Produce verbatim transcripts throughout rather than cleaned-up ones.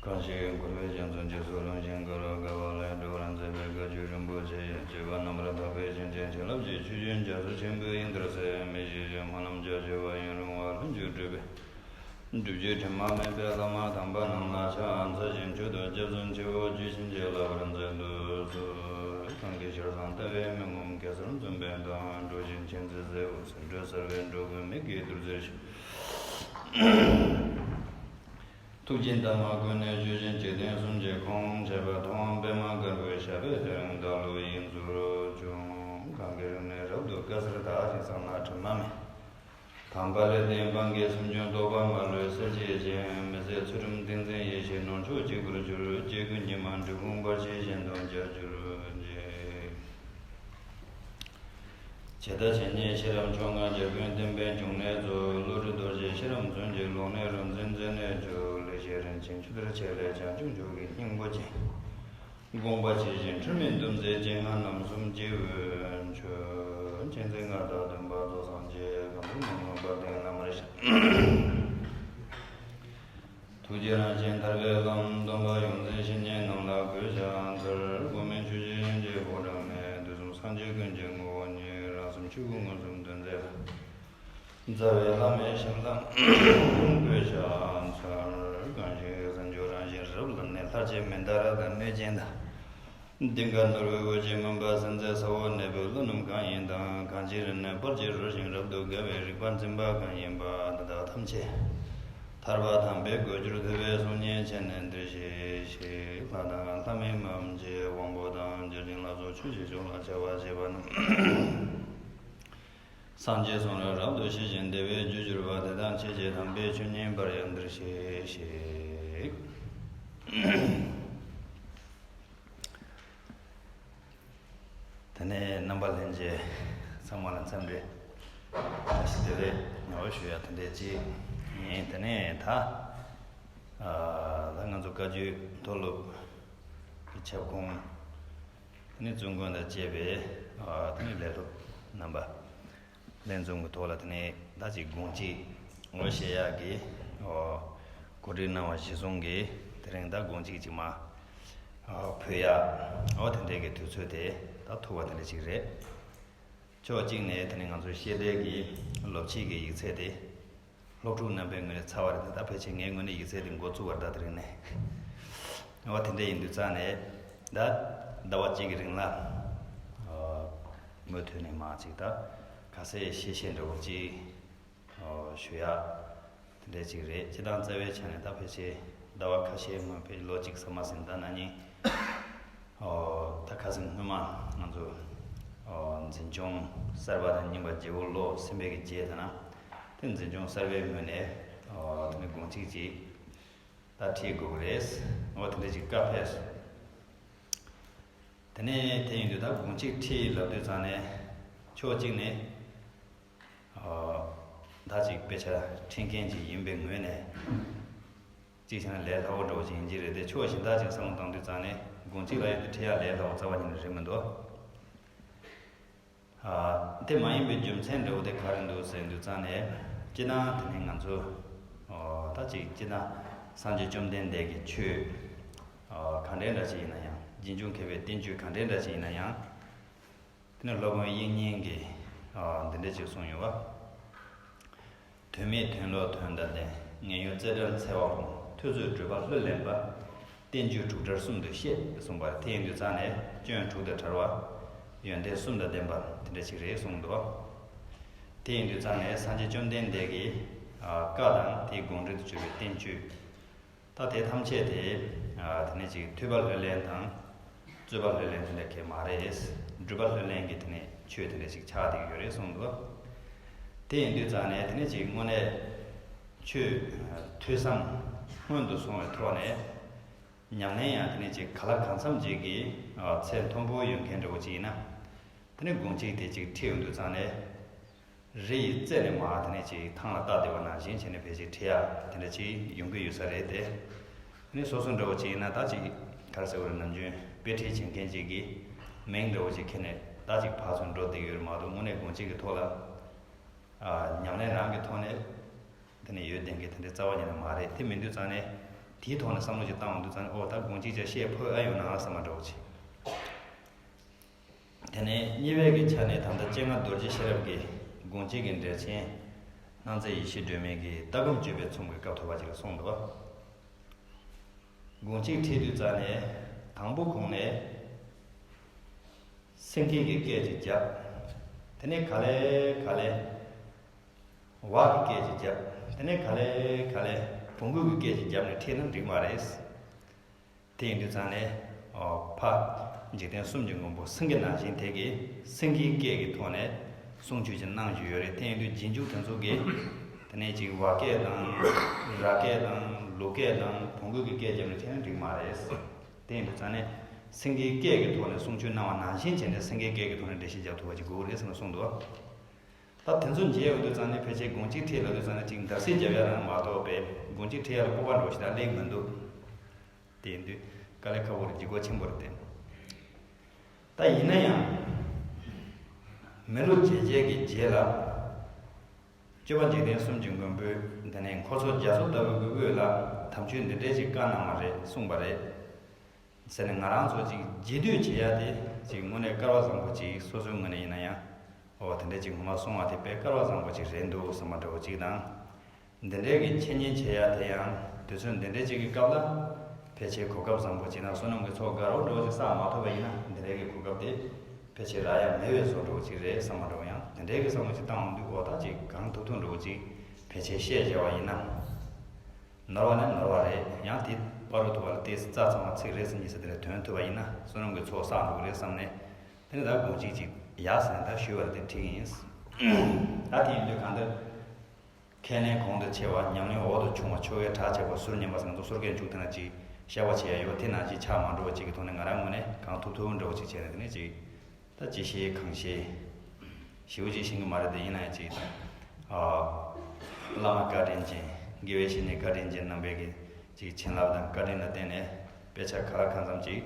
གང་ཞིག་འཁོར་བའི་རྒྱ་མཚོ་འཇིགས་སུ་རུང་ཞིང་དཀའ་བ་དཀའ་བ་ལས་སྒྲོལ་བར་མཛད་པའི་བཀའ་བརྒྱུད་རིན་པོ་ཆེ་ཡི་སྤྱོད་པ་རྣམ་པར་དག་པའི་བྱིན་གྱིས་བྱིན་རླབས་ཀྱི་ཆུ་རྒྱུན་རྒྱ་མཚོ་ཆེན་པོའི་དབྱིངས་ལྟར་གསལ། མི་ཤེས་ཀྱི་སྨོན་ལམ་རྒྱ་ཆེ་བ་ཡུན་རིང་བ་ལྷུན་གྱིས་གྲུབ་པའི་སྒྲུབ་བརྒྱུད་དྲི་མ་མེད་པའི་བླ་མ་དམ་པ་རྣམས་ལ་ཕྱག་འཚལ་ཞིང་མཆོད་དོ། སྐྱབས་སུ་མཆིའོ། རྒྱུད་བྱིན་གྱིས་བརླབ་པར་མཛད་དུ་གསོལ། གང་གི་ཞལ་བཟང་ལྟ་བས་མི་ངོམས་གེ་སར་འཛུམ་པའི་མདངས། འགྲོ་བཞིན་མཁྱེན་བརྩེ་ཟེའུ་འབྲུ་སེར་བའི་འགྲོ་ཀུན་མིག་གིས་གདུལ་མཛོད་ཤོག། ཐུགས་ཀྱི་འདབ་མ་ཀུན་ནས་བཞུ་ཞིང་འཇིག་རྟེན་གསུམ་གྱི་ཁོངས་བྱས་པ་མཐོང་བ་པདྨ་དཀར་པོའི་ཞབས་པད་དེ་རིང་བདག་བློ་ཡིད་མཚོར་བྱུང་། གང་གི་རིང་ནས་རབ་ཏུ་དཀའ་སར་དག་ཅིང་བསམ་ལ་དྲི་མ་མེད། དམ་པ་ལས་བརྟེན་སྤང་གི་སེམས་བྱུང་རྟོག་པ་མ་ལུས་སེལ་བྱེད་ཅིང་། མི་ཟད་ཚུལ་ཁྲིམས་ཏིང་འཛིན་ཡེ་ཤེས་ནོར་མཆོག་འཇིག་པར་གྱུར། སྐྱེ་དགུའི་ཉི་མ་འབྲི་གུང་འབར་ཞིང་གཞན་དོན་རྒྱ་གྱུར་ཅིག། ཇི་ལྟར་བྱས་ཉིད་ཤེས་རབ་མཆོག་ལྔ་རྒྱལ་ཀུན་བསྟན་པའི་འབྱུང་གནས་སྩོལ། བློ་གྲོས་རྡོ་རྗེ་ཤེས་རབ་མཚོན་བྱེད་ལུང་གནས་རིག་འཛིན་མཛད་གནས་མཆོག། ལེགས་བཤད་རིན་ཆེན་ཆུ་གཏེར་ཆེ་ལས་བྱང་ཆུབ་མཆོག་གི་སྙིང་པོ་ཅན། དགོངས་པ་ཇི་བཞིན་འཁྲུལ་མེད་མདུན་མཛད་ཅན། སྔགས་རྣམ་གསུམ་རྗེ་བོས་མཆོད། མཁྱེན་བརྩེ་མངའ་བདག་སྟོན་པ་རྫོགས་སངས་རྒྱས། གང་འདུལ་མི་ནུབ་པ་དཔལ་ལྡན་བླ་མར་ཤར། ཐུགས་རྗེ་རང་བཞིན་ཐར་པའི་ལམ། སྟོན་པ་ཡོངས་འཛིན་བཤེས་གཉེན་རྣམས་ལ་གུས་ཕྱག་འཚལ། གོ་མིན་ཆོས་ཀྱི་དབྱིངས་ཀྱི་ཕོ་བྲང་ནས། དུས་གསུམ་སངས་རྒྱས་ཀུན་གྱི་ངོ་བོ་ཉིད། རང་སེམས་ཆོས་སྐུ་མངོན་སུམ་སྟོན་མཛད་པ། རྩ་བའི་བླ་མའི་ཞབས་ལ་གུས་ཕྱག་འཚལ། གང་ཞིག་བྱང་ཆུབ་རང་བཞིན་རབ་ལ་གནས། ལྷར་བཅས་མནྡ་ར་དང་གནོད་སྦྱིན་དང་། གདིང་དཀར་ནོར་བུའི་འོད་ཀྱི་མུན་པ་སེལ་མཛད། ས་འོག་གནས་པའི་ཀླུ་རྣམས་གང་ཡིན་དང་། གང་ཇི་རིགས་ནས་སྤར་གྱིས་རོལ་ཞིང་རབ་ཏུ་དགའ་བའི་རིག་པ་འཛིན་པ་གང་ཡིན་པ་དེ་དག་ཐམས་ཅད་ཐར་པ་དམ་པའི་རྒྱུར་གྱུར་ཐུབ་པའི་གསུང་སྙན་ཆེན་ནས་འདིར་གཤེགས་ཤིག། ལྷ་དང་ལྷ་མིན་མ་ཡིན་གྱི་དབང་པོ་དང་། བརྒྱ་བྱིན་ལ་སོགས་ཆོས་ཀྱི་མཆོག་ལ་བྱ་བ་བྱེད་པ་རྣམས། སངས་རྒྱས་གསུང་རབ་རབ་ཏུ་ཤེས་ཤིང་བདེ་བའི་རྒྱུར་གྱུར་པ། དེ་དག་ཕྱིས་ཀྱི་དམ་པའི་ཆོས་ཉན་པར་ཡང་འདིར་གཤེགས་ཤིག། དེ་ནས་རྣམ་པ་ལྷན་རྒྱས་ཚང་མ་ལ་འཚམས་འདྲི་བཀྲ་ཤིས་བདེ་ལེགས་ཡོང་བ་ཞུ་ཡ་དེ་འདྲས་ཅིག་ཡིན། དེ་ནས་ད་ཨ་ད་ང་ཚོ་བཀའ་བརྒྱུད་མཐོ་སློབ་ཀྱི་ཁྱབ་ཁོངས། དེ་ནས་བཙུན་དགོན་དང་བཅས་པའི་ཨ་དེ་ནས་ལས་སློབ་རྣམ་པ་ལྷན་འཛོམས་ཀྱི་ཐོག་ལ། དེ་ནས་ད་ཅིག་དགོངས་གཅིག་འོ་བཞེས་ཡག་གི་ཨོ་གོ་སྒྲིག་གནང་བ་གཞིར་བཟུང་གིས་དེ་རིང་ད་དགོངས་གཅིག་ཅིག་མ་ཨོ་ཕུལ་ཡག་ཨོ་དེ་འདྲའི་གི་དུས་ཚོད་དེ་ད་ཐུག་པ་དེ་འདྲ་ཅིག་རེད། ཕྱོགས་གཅིག་ནས་དེ་ནས་ང་ཚོ་བཤད་གྲྭའི་གི་སློབ་ཕྱིའི་གི་ཡིག་ཚད་དེ། སློབ་ཕྲུག་རྣམ་པའི་ངོས་ནས་ཚར་བ་རེད། ད་ཕལ་ཆེར་ངའི་ངོས་ནས་ཡིག་ཚད་དེ་འགོ་བཙུགས་པ་རེད། ད་དེ་རིང་ནས། འོ་དེ་འདྲ་ཡིན་དུས་ཙང་ནས་ད་ཟླ་བ་གཅིག་གི་རིང་ལ་ཨ་མུ་མཐུད་ནས་མར་ཅིག་ད་ག་ཚད་ཤེས་ཤེས་འདྲ་བོ་ཅིག་ཨ་ཞུ་ཡག་དེ་འདྲ་ཅིག་རེད། སྤྱིར་བཏང་རྩ་བའི་ཆ་ནས་ད་ཕལ་ཆེར་ཟླ་བ་ཁ་ཤས་སྔོན་ཕལ་ཆེར་ལོ་གཅིག་ཙམ་མ་ཟིན་ད་ན་ནིང་ཨོ་ད་ཁ་སང་སྔོན་མ་ང་ཚོ་ཨོ་འཛིན་སྐྱོང་གསར་པ་དང་རྙིང་པ་བརྗེ་པོ་ལོག་ཟིན་པའི་གི་རྗེས་ད་ན་དེ་འཛིན་སྐྱོང་གསར་པའི་ངོས་ནས་ཨོ་དེ་ནས་དགོངས་གཅིག་ཅིག་ད་ཁྲིད་དགོས་ཀྱི་རེད། ཨོ་དེ་འདྲ་ཅིག་བཀའ་ཕེབས་སོང་། དེ་ནས་དེ་ཡིན་དུས་ད་དགོངས་གཅིག་ཁྲིད་ལབ་དུས་ཙང་ནས་ཕྱོགས་གཅིག་ནས་ཨོ་ད་ཅིག་དཔེ་ཆ་ཁྲིད་མཁན་ཅིག་ཡིན་པའི་ངོས་ནས། གཅིག་བྱས་ན་ལས་སླ་བོ་འདྲ་བོ་ཅིག་ཡིན་གྱི་རེད་དེ། ཕྱོགས་གཞན་དག་ཅིག་བསམ་བློ་བཏང་དུས་ཙང་ནས་དགོངས་གཅིག་ལ་ཡོད་དེ་ཁྲིད་ཡག་ལས་སླ་བོ་རྩ་བ་ཉིད་ནས་རེད་མི་འདུག། ཨ་དེ་མ་ཡིན་པའི་རྒྱུ་མཚན་འདྲ་བོ་དེ་ག་རེ་འདུག་ཟེར་དུས་ཙང་ནས་སྤྱིར་བཏང་དེ་ནས་ང་ཚོ་ཨོ་ད་ཅིག་སྤྱིར་བཏང་སངས་རྒྱས་བཅོམ་ལྡན་འདས་ཀྱི་ཆོས་ཨོ་ག་འདྲའི་འདྲ་ཅིག་ཡིན་ན་ཡང་། རྗེས་འཇུག་མཁས་པའི་བསྟན་བཅོས་ག་འདྲའི་འདྲ་ཅིག་ཡིན་ན་ཡང་། དེ་ནས་སློབ་དཔོན་དབྱིག་གཉེན་གྱིས་ཨ་འདི་འདྲ་ཅིག་གསུངས་ཡོད་པ། དོན་མེད་དོན་ལོག་དོན་དང་ལྡན། ངན་གཡོ་རྩེ་བྲལ་འཚེ་བ་སྤོང་། ཐོས་རྩོད་སྒྲུབ་པ་ལྷུར་ལེན་པ། བསྟན་བཅོས་དྲུག་བྲལ་གསུམ་དུ་བཤད་གསུངས་པ་རེད། དེ་ཡིན་དུས་ཙང་ནས་སྐྱོན་དྲུག་དང་བྲལ་བ། ཡོན་ཏན་གསུམ་དང་ལྡན་པ་དེ་འདྲ་ཅིག་རེད་གསུངས་འདུག། དེ་ཡིན་དུས་ཙང་ནས་སངས་རྒྱས་བཅོམ་ལྡན་འདས་ཀྱི་ཨ་བཀའ་དང་དེའི་དགོངས་འགྲེལ་དུ་གྱུར་པའི་བསྟན་བཅོས། ད་དེ་ཐམས་ཅད་དེ་ཨ་དེ་ནས་ཅིག་ཐོས་པ་ལྷུར་ལེན་དང་རྩོད་པ་ལྷུར་ལེན་དེ་འདྲ་གས་མ་རེད། སྒྲུབ་པ་ལྷུར་ལེན་གྱི་དེ་ནས་ཆོས་དེ་འདྲ་ཅིག་ཆགས་བསྡད་ཀྱི་ཡོད་རེད་གསུངས་འདུག། དེ་ཡིན་དུས་ཙང་ནས་དེ་ནས་ཅིག་དངོས་གནས་ཆོས་ཐོས་བསམ་སྔོན་དུ་སོང་བའི་ཐོག་ནས་ཉམས་ལེན་ཡང་དེ་ནས་ཅིག་ག་ལ་གང་འཚམ་ཅིག་གི་ཨ་ཚད་མཐོན་པོ་ཡོད་མཁན་འདྲ་བོ་ཅིག་ཡིན་ན། དེ་ནས་དགོངས་གཅིག་དེ་ཅིག་ཁྲིད་ཡོང་དུས་ཙང་ནས། རི་ཡི་རྩེ་ནས་མར་དེ་ནས་ཅིག་ཐང་ལ་བཏགས་བསྡད་པ་ནང་བཞིན་བྱས་ནས་ཕལ་ཆེར་ཁྲིད་ཡག་དེ་འདྲ་ཅིག་ཡོང་གི་ཡོད་ས་རེད་དེ། དེ་ནས་སོ་སོ་འདྲ་བོ་ཅིག་ཡིན་ན་ད་ཅིག་ག་རེ་ཟེར་དགོས་རེད། ནམ་རྒྱུན་དཔེ་ཁྲིད་བྱེད་མཁན་ཅིག་གིས་མིང་འདྲ་བོ་ཅིག་ཁྱེར་ནས་ད་ཅིག་ཕར་ཚུར་འགྲོ་བསྡད་ཀྱི་ཡོད་རེད་མ་གཏོགས་དངོས་གནས་དགོངས་གཅིག་གི་ཐོག་ལ་ཨ་ཉམས་ལེན་རང་གི་ཐོག་ནས་དེ་ནས་ཡོད་བསྡད་མཁན་དེ་འདྲ་རྩ་བ་ཉིད་ནས་མ་རེད། དེ་མིན་དུས་ཙང་ནས་ དེའི་ཐོག་ནས་བསམ་བློ་ཅིག་བཏང་འོང་དུས་ཙང་ནས། ཨོ་ད་དགོངས་གཅིག་ཅིག་བཤད་ཕོད་ཨ་ཡོད་ན་བསམ་པ་འདྲ་བོ་ཅིག་དེ་ནས་གཉིས་པའི་གི་ཆ་ནས་ད་ལྟ་སྤྱན་སྔ་རྡོ་རྗེ་ཤེས་རབ་ཀྱི་དགོངས་གཅིག་གི་འགྲེལ་ཆེན་སྣང་མཛད་ཡེ་ཤེས་སྒྲོན་མེ་གི་ལྟ་སྒོམ་སྤྱོད་པའི་ཚོམས་ཀྱི་སྐབས་ཐོབ་པ་ཅིག་ལ་གསུངས་འདུག་དགོངས་གཅིག་ཁྲིད་དུས་ཙང་ནས་དང་པོ་གོང་ནས་སེང་གེ་གི་སྐད་ཅིག་བརྒྱབ། དེ་ནས་ག་ལེ་ག་ལེ་ཝ་གི་སྐད་ཅིག་བརྒྱབ། དེ་ནས་ག་ལེ་ག་ལེ་བོང་གུ་གི་སྐད་ཅིག་བརྒྱབ་ནས་ཁྲིད་ན་འགྲིག་མ་རེད། དེ་ཡིན་དུས་ཙང་ནས། ཨོ། ཕ། འཇིག་རྟེན་གསུམ་གྱི་མགོན་པོ་སེང་གེ་ནང་བཞིན་དེ་གིས་སེང་གེའི་སྐད་ཀྱི་ཐོག་ནས་གསུང་ཆོས་ཅིག་གནང་བཞིན་ཡོད་རེད། དེ་ཡིན་དུས་རྗེས་འཇུག་དེ་ཚོ་གིས་དེ་ནས་ཅིག་ཝ་སྐད་དང་། ར་སྐད་དང་། ལུག་སྐད་དང་། བོང་གུ་གི་སྐད་རྒྱབ་ནས་ཁྲིད་ན་འགྲིག་མ་རེད། དེ་ཡིན་དུས་ཙང་ནས་སེང་གེའི་སྐད་ཀྱི་ཐོག་ནས་གསུང་ཆོས་གནང་བ་ནང་བཞིན་བྱས་ནས་སེང་གེའི་སྐད་ཀྱི་ཐོག་ནས་འགྲེལ་བཤད་རྒྱག་ཐུབ་པ་ཅིག་དགོས་རེད་ཟེར་ནས་གསུངས་འདུག་ད་དེ་ཚོ་མཇལ་ཡོང་དུས་ཙང་ནས་ཕལ་ཆེར་དགོངས་གཅིག་ཁྲིད་ལབ་དུས་ཙང་ནས་ཅིག་འདར་སིག་རྒྱབ་ཡ་རང་མ་གཏོགས་པའི་དགོངས་གཅིག་ཁྲིད་ཡ་ལ་སྤོབས་པ་འདྲ་བོ་ཞིག་ད་སླེབས་མི་འདུག་དེ་ཡིན་དུས་དཀའ་ལས་ཁག་པོ་རེད། ལྗིད་ཁོག་ཆེན་པོ་རེད་དེ། ད་ཡིན་ན་ཡང་། མི་ལོ་བརྒྱད་བརྒྱད་ཀྱི་རྗེས་ལ། སྤྱོད་པ་འཇིག་རྟེན་གསུམ་གྱི་མགོན་པོས་དེ་ནས་འཁོར་ཚོགས་རྒྱ་མཚོ་ལྟ་བུའི་གི་དབུས་ལ་དམ་ཆོས་འདི་འདྲའི་ཅིག་བཀའ་གནང་བ་རེད། གསུངས་པ་རེད། ཟེར་ནས་ང་རང་ཚོ་ཅིག་རྗེས་ཟློས་བྱེད་ཡ་དེ་ཅིག་དངོས་གནས་སྐལ་བ་བཟང་པོ་ཅིག་སོ་སོའི་ངོས་ནས་ཡིན་ན་ཡང་། འོ་དེ་འདྲ་ཅིག་ངོ་མ་གསུང་བ་དེ་དཔེ་སྐལ་བ་བཟང་པོ་ཅིག་རེད་འདུག་བསམ་པ་འདྲ་བོ་ཅིག་དང་། འདི་འདྲའི་གི་འཆད་ཉན་བྱེད་ཡ་དེ་ཡང་དུས་ཚོད་འདི་འདྲའི་ཅིག་གི་སྐབས་ལ་ཕལ་ཆེར་གོ་སྐབས་བཟང་པོ་ཅིག་དང་བསོད་ནམས་ཀྱི་ཚོགས་དགའ་རབ་འདྲ་བོ་ཅིག་བསགས་མ་ཐུབ་པ་ཡིན་ན། འདི་འདྲའི་གི་གོ་སྐབས་དེ་ཕལ་ཆེར་རག་ཡ་མེད་པའི་བཟོ་འདྲ་བོ་ཅིག་རེད་བསམ་པ་འདྲ་བོ། ཡང་དེ་འདྲའི་གི་བསམ་བློ་ཅིག་བཏང་འོང་དུས། འོ་ད་ཅིག་གང་ཐུབ་ཐུབ་འདྲ་བོ་ཅིག་ཕལ་ཆེར་བཤད་བྱ་བ་ཡིན་ན། ནོར་བ་ནི་ནོར་བ་རེད། ཡང་དེ་བར་དུ་ཐུབ་པ་ལ་ཏོག་ཙམ་རྩ་ཚང་བ་ཚིག་རེ་ཟེར་གཉིས་ཟེར་དེ་འདྲ་ཐོན་ཐུབ་པ་ཡིན་ན་བསོད་ནམས་ཀྱི་ཚོགས་བསགས་འགྲོ་གི་རེད་བསམ་ནས། དེ་ནས་ད་དགོངས་གཅིག་ཅིག་ཡག་ཟེར་ནས་ད་ཞུས་པ་རེད། དེ་འགྲིག་གི་ཡིན། ད་དེ་ཡིན་དུས་གང་ལྟར། ཁས་ལེན་གོང་དུ་ཆེ་བ། ཉམས་ལེན་འོག་ཏུ་ཆུང་བ། ཆོ་གའི་གྲགས་ཆེ་བ། ཟུར་ཉན་པ་ཟེར་ང་ཚོ་སོར་གས་མཇུག་དེ་ན་ཅིག་བཤད་པ་བྱེད་ཡ་ཡོད་པ་དེ་ནང་བཞིན་ཆགས་མ་འགྲོ་བ་ཅིག་གི་ཐོག་ནས་ང་རང་ངོས་ནས་གང་ཐུབ་ཐུབ་འདྲ་བོ་ཅིག་བྱས་ནས། དེ་ནས་ཅིག་ད་ཅི་ཤེས་གང་ཤེས། ཞེ་པོ་ཅིག་ཤེས་ཀྱི་མ་རེད་དེ། ཡིན་ན་ཡང་ཅིག་ཨ། བླ་མ་བཀའ་དྲིན་ཅན། དགེ་བའི་བཤེས་གཉེན་བཀའ་དྲིན་ཅན་རྣམ་པའི་གི་ཅིག་བྱིན་རླབས་དང་བཀའ་དྲིན་ལ་བརྟེན་ནས། དཔེ་ཆ་ག་ལ་གང་འཚམ་ཅིག་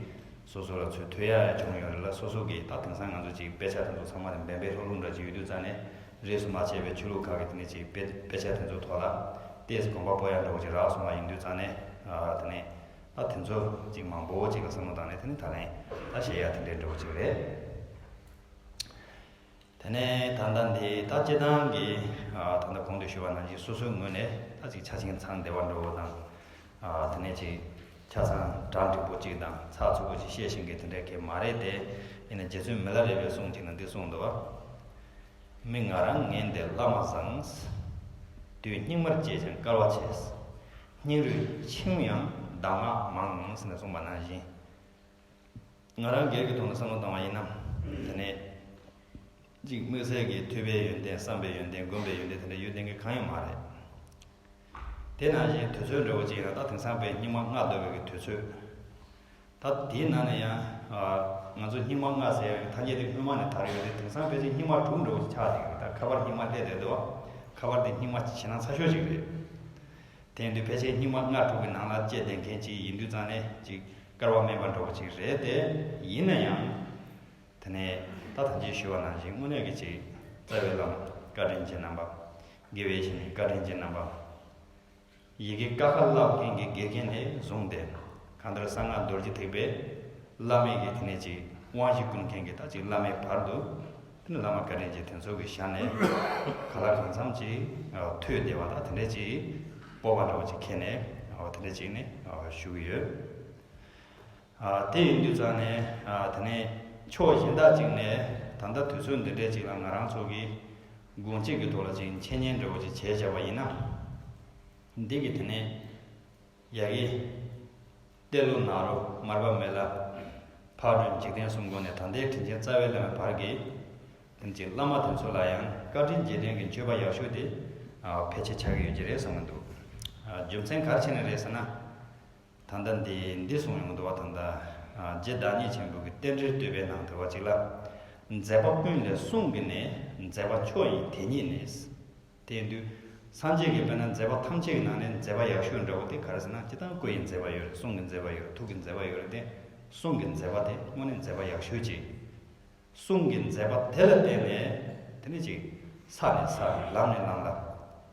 སོ་སོ་ལ་ཚུར་ཐོས་ཡ་ཡང་བྱུང་ཡོད་རེད་ལ། སོ་སོ་གིས་ད་དེང་སང་ང་ཚོ་ཅིག་དཔེ་ཆ་དེ་ཚོ་ཚང་མ་དེ་འབེན་པའི་ལྷུག་ལྷུག་འདྲ་ཅིག་ཡོད་དུས་ཙང་ནས། རིས་སུ་མ་ཆད་པའི་ཆོས་ལུགས་ཁག་གི་དེ་ནས་ཅིག་དཔེ་དཔེ་ཆ་དེ་ཚོ་ཐོག་ལ་ཏོག་ཙམ་དགོངས་པ་སྤོ་ཡ་འདྲ་བོ་ཅིག་རག་སོང་བ་ཡིན་དུས་ཙང་ནས། ཨ། དེ་ནས་ད་དེ་ཚོ་ཅིག་མང་པོ་ཅིག་ལ་བསམ་བློ་བཏང་ནས། དེ་ནས་ད་ལན་ད་བཤད་ཡ་དེ་འདྲའི་འདྲ་བོ་ཅིག་རེད། དེ་ནས་ད་ལྟ་འདི་ད་སྤྱིར་བཏང་གི། ཨ། ད་ལྟ་གོང་དུ་ཞུས་པ་ནང་བཞིན་སོ་སོའི་ངོས་ནས་ད་ཅིག་ཆ་ཆེན་ཚང་བདེ་བ་འདྲ་བོ་དང་། ཨ། དེ་ནས་ཅིག་ཆ་ཚང་གྲ་འགྲིག་པོ་ཅིག་དང་ཚགས་ཚུད་པོ་ཅིག་བཤད་ཤེས་མཁན་དེ་འདྲ་གང་ཡང་མ་རེད་དེ། ཡིན་ན་རྗེ་བཙུན་མི་ལ་རས་པའི་གསུང་ཅིག་ནང་འདི་གསུངས་འདུག་པ། མི་ང་རང་ངན་འདི་བླ་མ་བཟང་། དུས་སྙིགས་མར་བྱས་ཀྱང་སྐལ་བ་ཆེ། སྙིང་རུས་ཆེའུ་ཡང་གདམས་ངག་མང་ཟེར་ནས་གསུངས་པ་ནང་བཞིན། ང་རང་སྒེར་གྱི་ཐོག་ནས་བསམ་བློ་བཏང་བ་ཡིན་ན། དེ་ནས་ཅིག་དམིགས་བསལ་གྱི་ཐོས་པའི་ཡོན་ཏན། བསམ་པའི་ཡོན་ཏན། སྒོམ་པའི་ཡོན་ཏན། དེ་འདྲ་ཡོད་མཁན་གྱི་གང་ཡང་མ་རེད། དེ་ནང་བཞིན་དུས་ཚོད་འདྲ་བོ་ཅིག་ཡིན་ན། ད་དེང་སང་དཔེ་སྙིགས་མ་ལྔ་བསྡོམས་པའི་གི་དུས་ཚོད། ད་དེའི་ནང་ནས་ཡང་། ཨ། ང་ཚོ་སྙིགས་མ་ལྔ་ཟེར་ཡག་གི་ཐ་སྙད་དེ་སྔོན་མ་ནས་དར་ཡོད་རེད། དེང་སང་ཕལ་ཆེར་སྙིགས་མ་དྲུག་འདྲ་བོ་ཅིག་ཆགས་བསྡད་ཀྱི་རེད། ད་ཁ་པར་སྙིགས་མ་སླེབས་བསྡད་འདུག་པ། ཁ་པར་དེ་སྙིགས་མ་ཞེད་སྣང་ཚ་ཤོས་ཅིག་རེད། དེ་ཡིན་དུས་ཕལ་ཆེར་སྙིགས་མ་ལྔ་དྲུག་གི་ནང་ལ་སྐྱེས་བསྡད་མཁན་ཅིག་ཡིན་དུས་ཙང་ནས་ཅིག་སྐལ་བ་དམན་པ་འདྲ་བོ་ཅིག་རེད་དེ། ཡིན་ན་ཡང་། དེ་ནས་ད་ད་ཅི་ཞུས་པ་ནང་བཞིན་དངོས་གནས་ཀྱི་ཅིག་རྩ་བའི་བླ་མ་བཀའ་དྲིན་ཅན་རྣམ་པ། དགེ་བའི་བཤེས་གཉེན་བཀའ་དྲིན་ཅན་རྣམ་པ། ཡི་གེ་ཀ་ཁ་བཀླག་མཁན་གྱི་དགེ་རྒན་ནས་བཟུང་སྟེ། གང་ལྟར་གསང་སྔགས་རྡོ་རྗེ་ཐེག་པའི་བླ་མེད་ཀྱི་དེ་ནས་ཅིག་དབང་བཞི་བསྐུར་མཁན་གྱི་ད་ཅིག་བླ་མའི་བར་དུ། དེ་ནས་བླ་མ་བཀའ་དྲིན་ཅན་དེ་ཚོ་གི་ཞལ་ནས་ག་ལ་གང་འཚམ་ཅིག་ཐོས་བསྡད་པ་དང་། དེ་འདྲ་ཅིག་སྤོབས་པ་འདྲ་བོ་ཅིག་འཁྱེར་ནས། འོ་དེ་འདྲ་ཅིག་ནས་ཞུ་གི་ཡོད། ཨ། དེ་ཡིན་དུས་ཙང་ནས། ཨ། དེ་ནས་ཕྱོགས་གཞན་དག་ཅིག་ནས་ད་ལྟ་དུས་ཚོད་འདི་འདྲ་ཅིག་ལ་ང་རང་ཚོ་གིས་དགོངས་གཅིག་གི་ཐོག་ལ་ཅིག་འཆད་ཉན་འདྲ་བོ་ཅིག་བྱས་བྱས་པ་ཡིན་ན། འདི་གི་དེ་ནས་ཡ་གི་ཏེ་ལོ་ནཱ་རོ། མར་པ་མི་ལ། ཕག་གྲུ། འཇིག་རྟེན་གསུམ་མགོན་ནས་ད་ལྟའི་དྲིན་ཅན་རྩ་བའི་བླ་མའི་བར་གྱི་དེ་ཅིག་བླ་མ་དེ་ཚོ་ལ་ཡང་བཀའ་དྲིན་རྗེས་དྲན་གྱི་མཆོད་པ་ཡག་ཤོས་དེ། ཨ། ཕལ་ཆེར་ཆགས་ཀྱི་ཡོད་ཀྱི་རེད་བསམ་གྱི་འདུག་ཨ། རྒྱུ་མཚན་ག་རེ་བྱས་ནས་རེད་ཟེར་ན། ད་ལྟ་འདི་འདི་གསུངས་ཡོང་གི་འདུག་པ། ད་ལྟ། ཨ། རྗེ་བདག་ཉིད་ཆེན་པོ་གི་རྟེན་འབྲེལ་བསྟོད་པའི་ནང་དུ་བ་ཅིག་ལ། མཛད་པ་ཀུན་ལས་གསུང་གི་ནི། མཛད་པ་མཆོག་ཡིན་དེ་ཉིད་ནི། དེ་ཡིན་དུས་སངས་རྒྱས་ཀྱི་དཔེར་ན་མཛད་པ་ཐམས་ཅད་ཀྱི་ནང་ནས་མཛད་པ་ཡག་ཤོས་འདྲ་བོ་དེ་ག་རེ་ཟེར་ན། སྤྱིར་བཏང་སྐུ་ཡི་མཛད་པ་ཡོད་རེད། གསུང་གི་མཛད་པ་ཡོད་རེད། ཐུགས་ཀྱི་མཛད་པ་ཡོད་རེད་དེ། གསུང་གི་མཛད་པ་དེ་དངོས་གནས་མཛད་པ་ཡག་ཤོས་ཅིག་གསུང་གི་མཛད་པ་དེ་ལ་བརྟེན་ནས་དེ་ནས་ཅིག་ས་ནས་ས། ལམ་ནས་ལམ་ལ།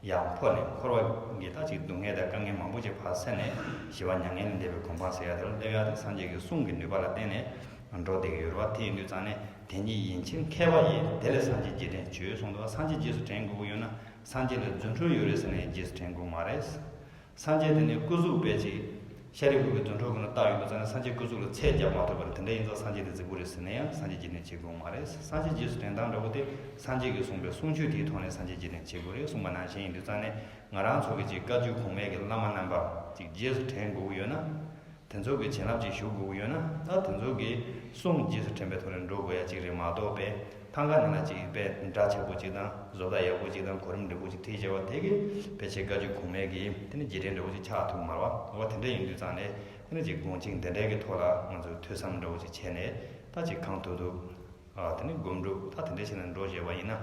ཡང་འཕོ་ནས་འཁོར་བ་གི་ད་ཅིག་སྡུག་བསྔལ་དང་དཀའ་ངལ་མང་པོ་ཅིག་ཕར་སེལ་ནས་ཞི་བ་མྱ་ངན་ལས་འདས་པའི་གོ་འཕང་ཟེར་ཡ་དེ་ལ་སླེབས་ཡ་དེ་སངས་རྒྱས་ཀྱི་གསུང་གི་ནུས་པ་ལ་བརྟེན་ནས་འགྲོ་བསྡད་ཀྱི་ཡོད་རེད་བ། དེ་ཡིན་དུས་ཙང་ནས་དེ་ཉིད་ཡིན་ཕྱིར་མཁས་པ་ཡིས། དེ་ལས་སངས་རྒྱས་རྗེས་དྲན་བྱོས་གསུངས་འདུག་བ། སངས་རྒྱས་རྗེས་སུ་དྲན་དགོས་ཀྱི་ཡོད་ན་སངས་རྒྱས་ལ་རྫུ་འཕྲུལ་ཡོད་རེད་ཟེར་ནས་རྗེས་སུ་དྲན་དགོས་མ་རེད། སངས་རྒྱས་དེ་ནི་སྐུ་གཟུགས་དཔེ་ཅིག་ཤཱ་རིའི་བུ་གི་རྫུ་འཕྲུལ་གྱི་ནང་བཏགས་ཡོང་དུས་ཙང་ནས་སངས་རྒྱས་སྐུ་གཟུགས་ལ་ཚད་རྒྱག་མ་ཐུབ་པར་དེ་འདྲ་ཡིན་ཙང་སངས་རྒྱས་དེ་རྫིག་པོ་རེད་ཟེར་ན་ཡང་སངས་རྒྱས་རྗེས་དྲན་བྱེད་དགོས་མ་རེད། སངས་རྒྱས་རྗེས་སུ་དྲན་སྟངས་འདྲ་པོ་དེ་སངས་རྒྱས་ཀྱིས་གསུངས་པའི་གསུང་ཆོས་དེའི་ཐོག་ནས་སངས་རྒྱས་རྗེས་དྲན་བྱེད་དགོས་རེད་གསུངས་པ་ནང་བཞིན་ཡིན་དུས་ཙང་ནས་ང་རང་ཚོ་གི་ཅིག་བཀའ་བརྒྱུད་གོང་མའི་གི་བླ་མ་རྣམ་པ་ཅིག་རྗེས་སུ་དྲན་དགོས་ཀྱི་ཡོད་ན། དེ་ཚོ་གི་བྱིན་རླབས་ཅིག་ཞུགས་དགོས་ཀྱི་ཡོད་ན་ད་དེ་ཚོ་གི་གསུང་རྗེས་སུ་དྲན་པའི་ཐོག་ནས་འགྲོ་དགོས་ཡ་ཅིག་རེད་མ་གཏོགས་པའི་ཐང་ག་ནང་ལ་ཅིག་དཔེ་འདྲ་ཆགས་པོ་ཅིག་དང་བཟོ་ལྟ་ཡག་པོ་ཅིག་དང་གོ་རིམ་འདྲ་པོ་ཅིག་བྲིས་བྱས་པ་དེ་གི་ཕལ་ཆེར་བཀའ་བརྒྱུད་གོང་མའི་གི་དེ་ནི་རྗེས་དྲན་འདྲ་པོ་ཅིག་ཆགས་ཐུབ་མ་རེད་བ། འོ་དེ་འདྲ་ཡིན་དུས་ཙང་ནས་དེ་ནི་ཅིག་དགོངས་གཅིག་འདི་འདྲའི་གི་ཐོག་ལ་ང་ཚོས་ཐོས་བསམ་འདྲ་པོ་ཅིག་བྱས་ནས་ད་ཅིག་གང་ཐུབ་ཐུབ་ཨ་དེ་ནི་སྒོམ་སྒྲུབ་ད་དེ་འདྲ་བྱས་ནས་འགྲོ་བྱས་པ་ཡིན་ན་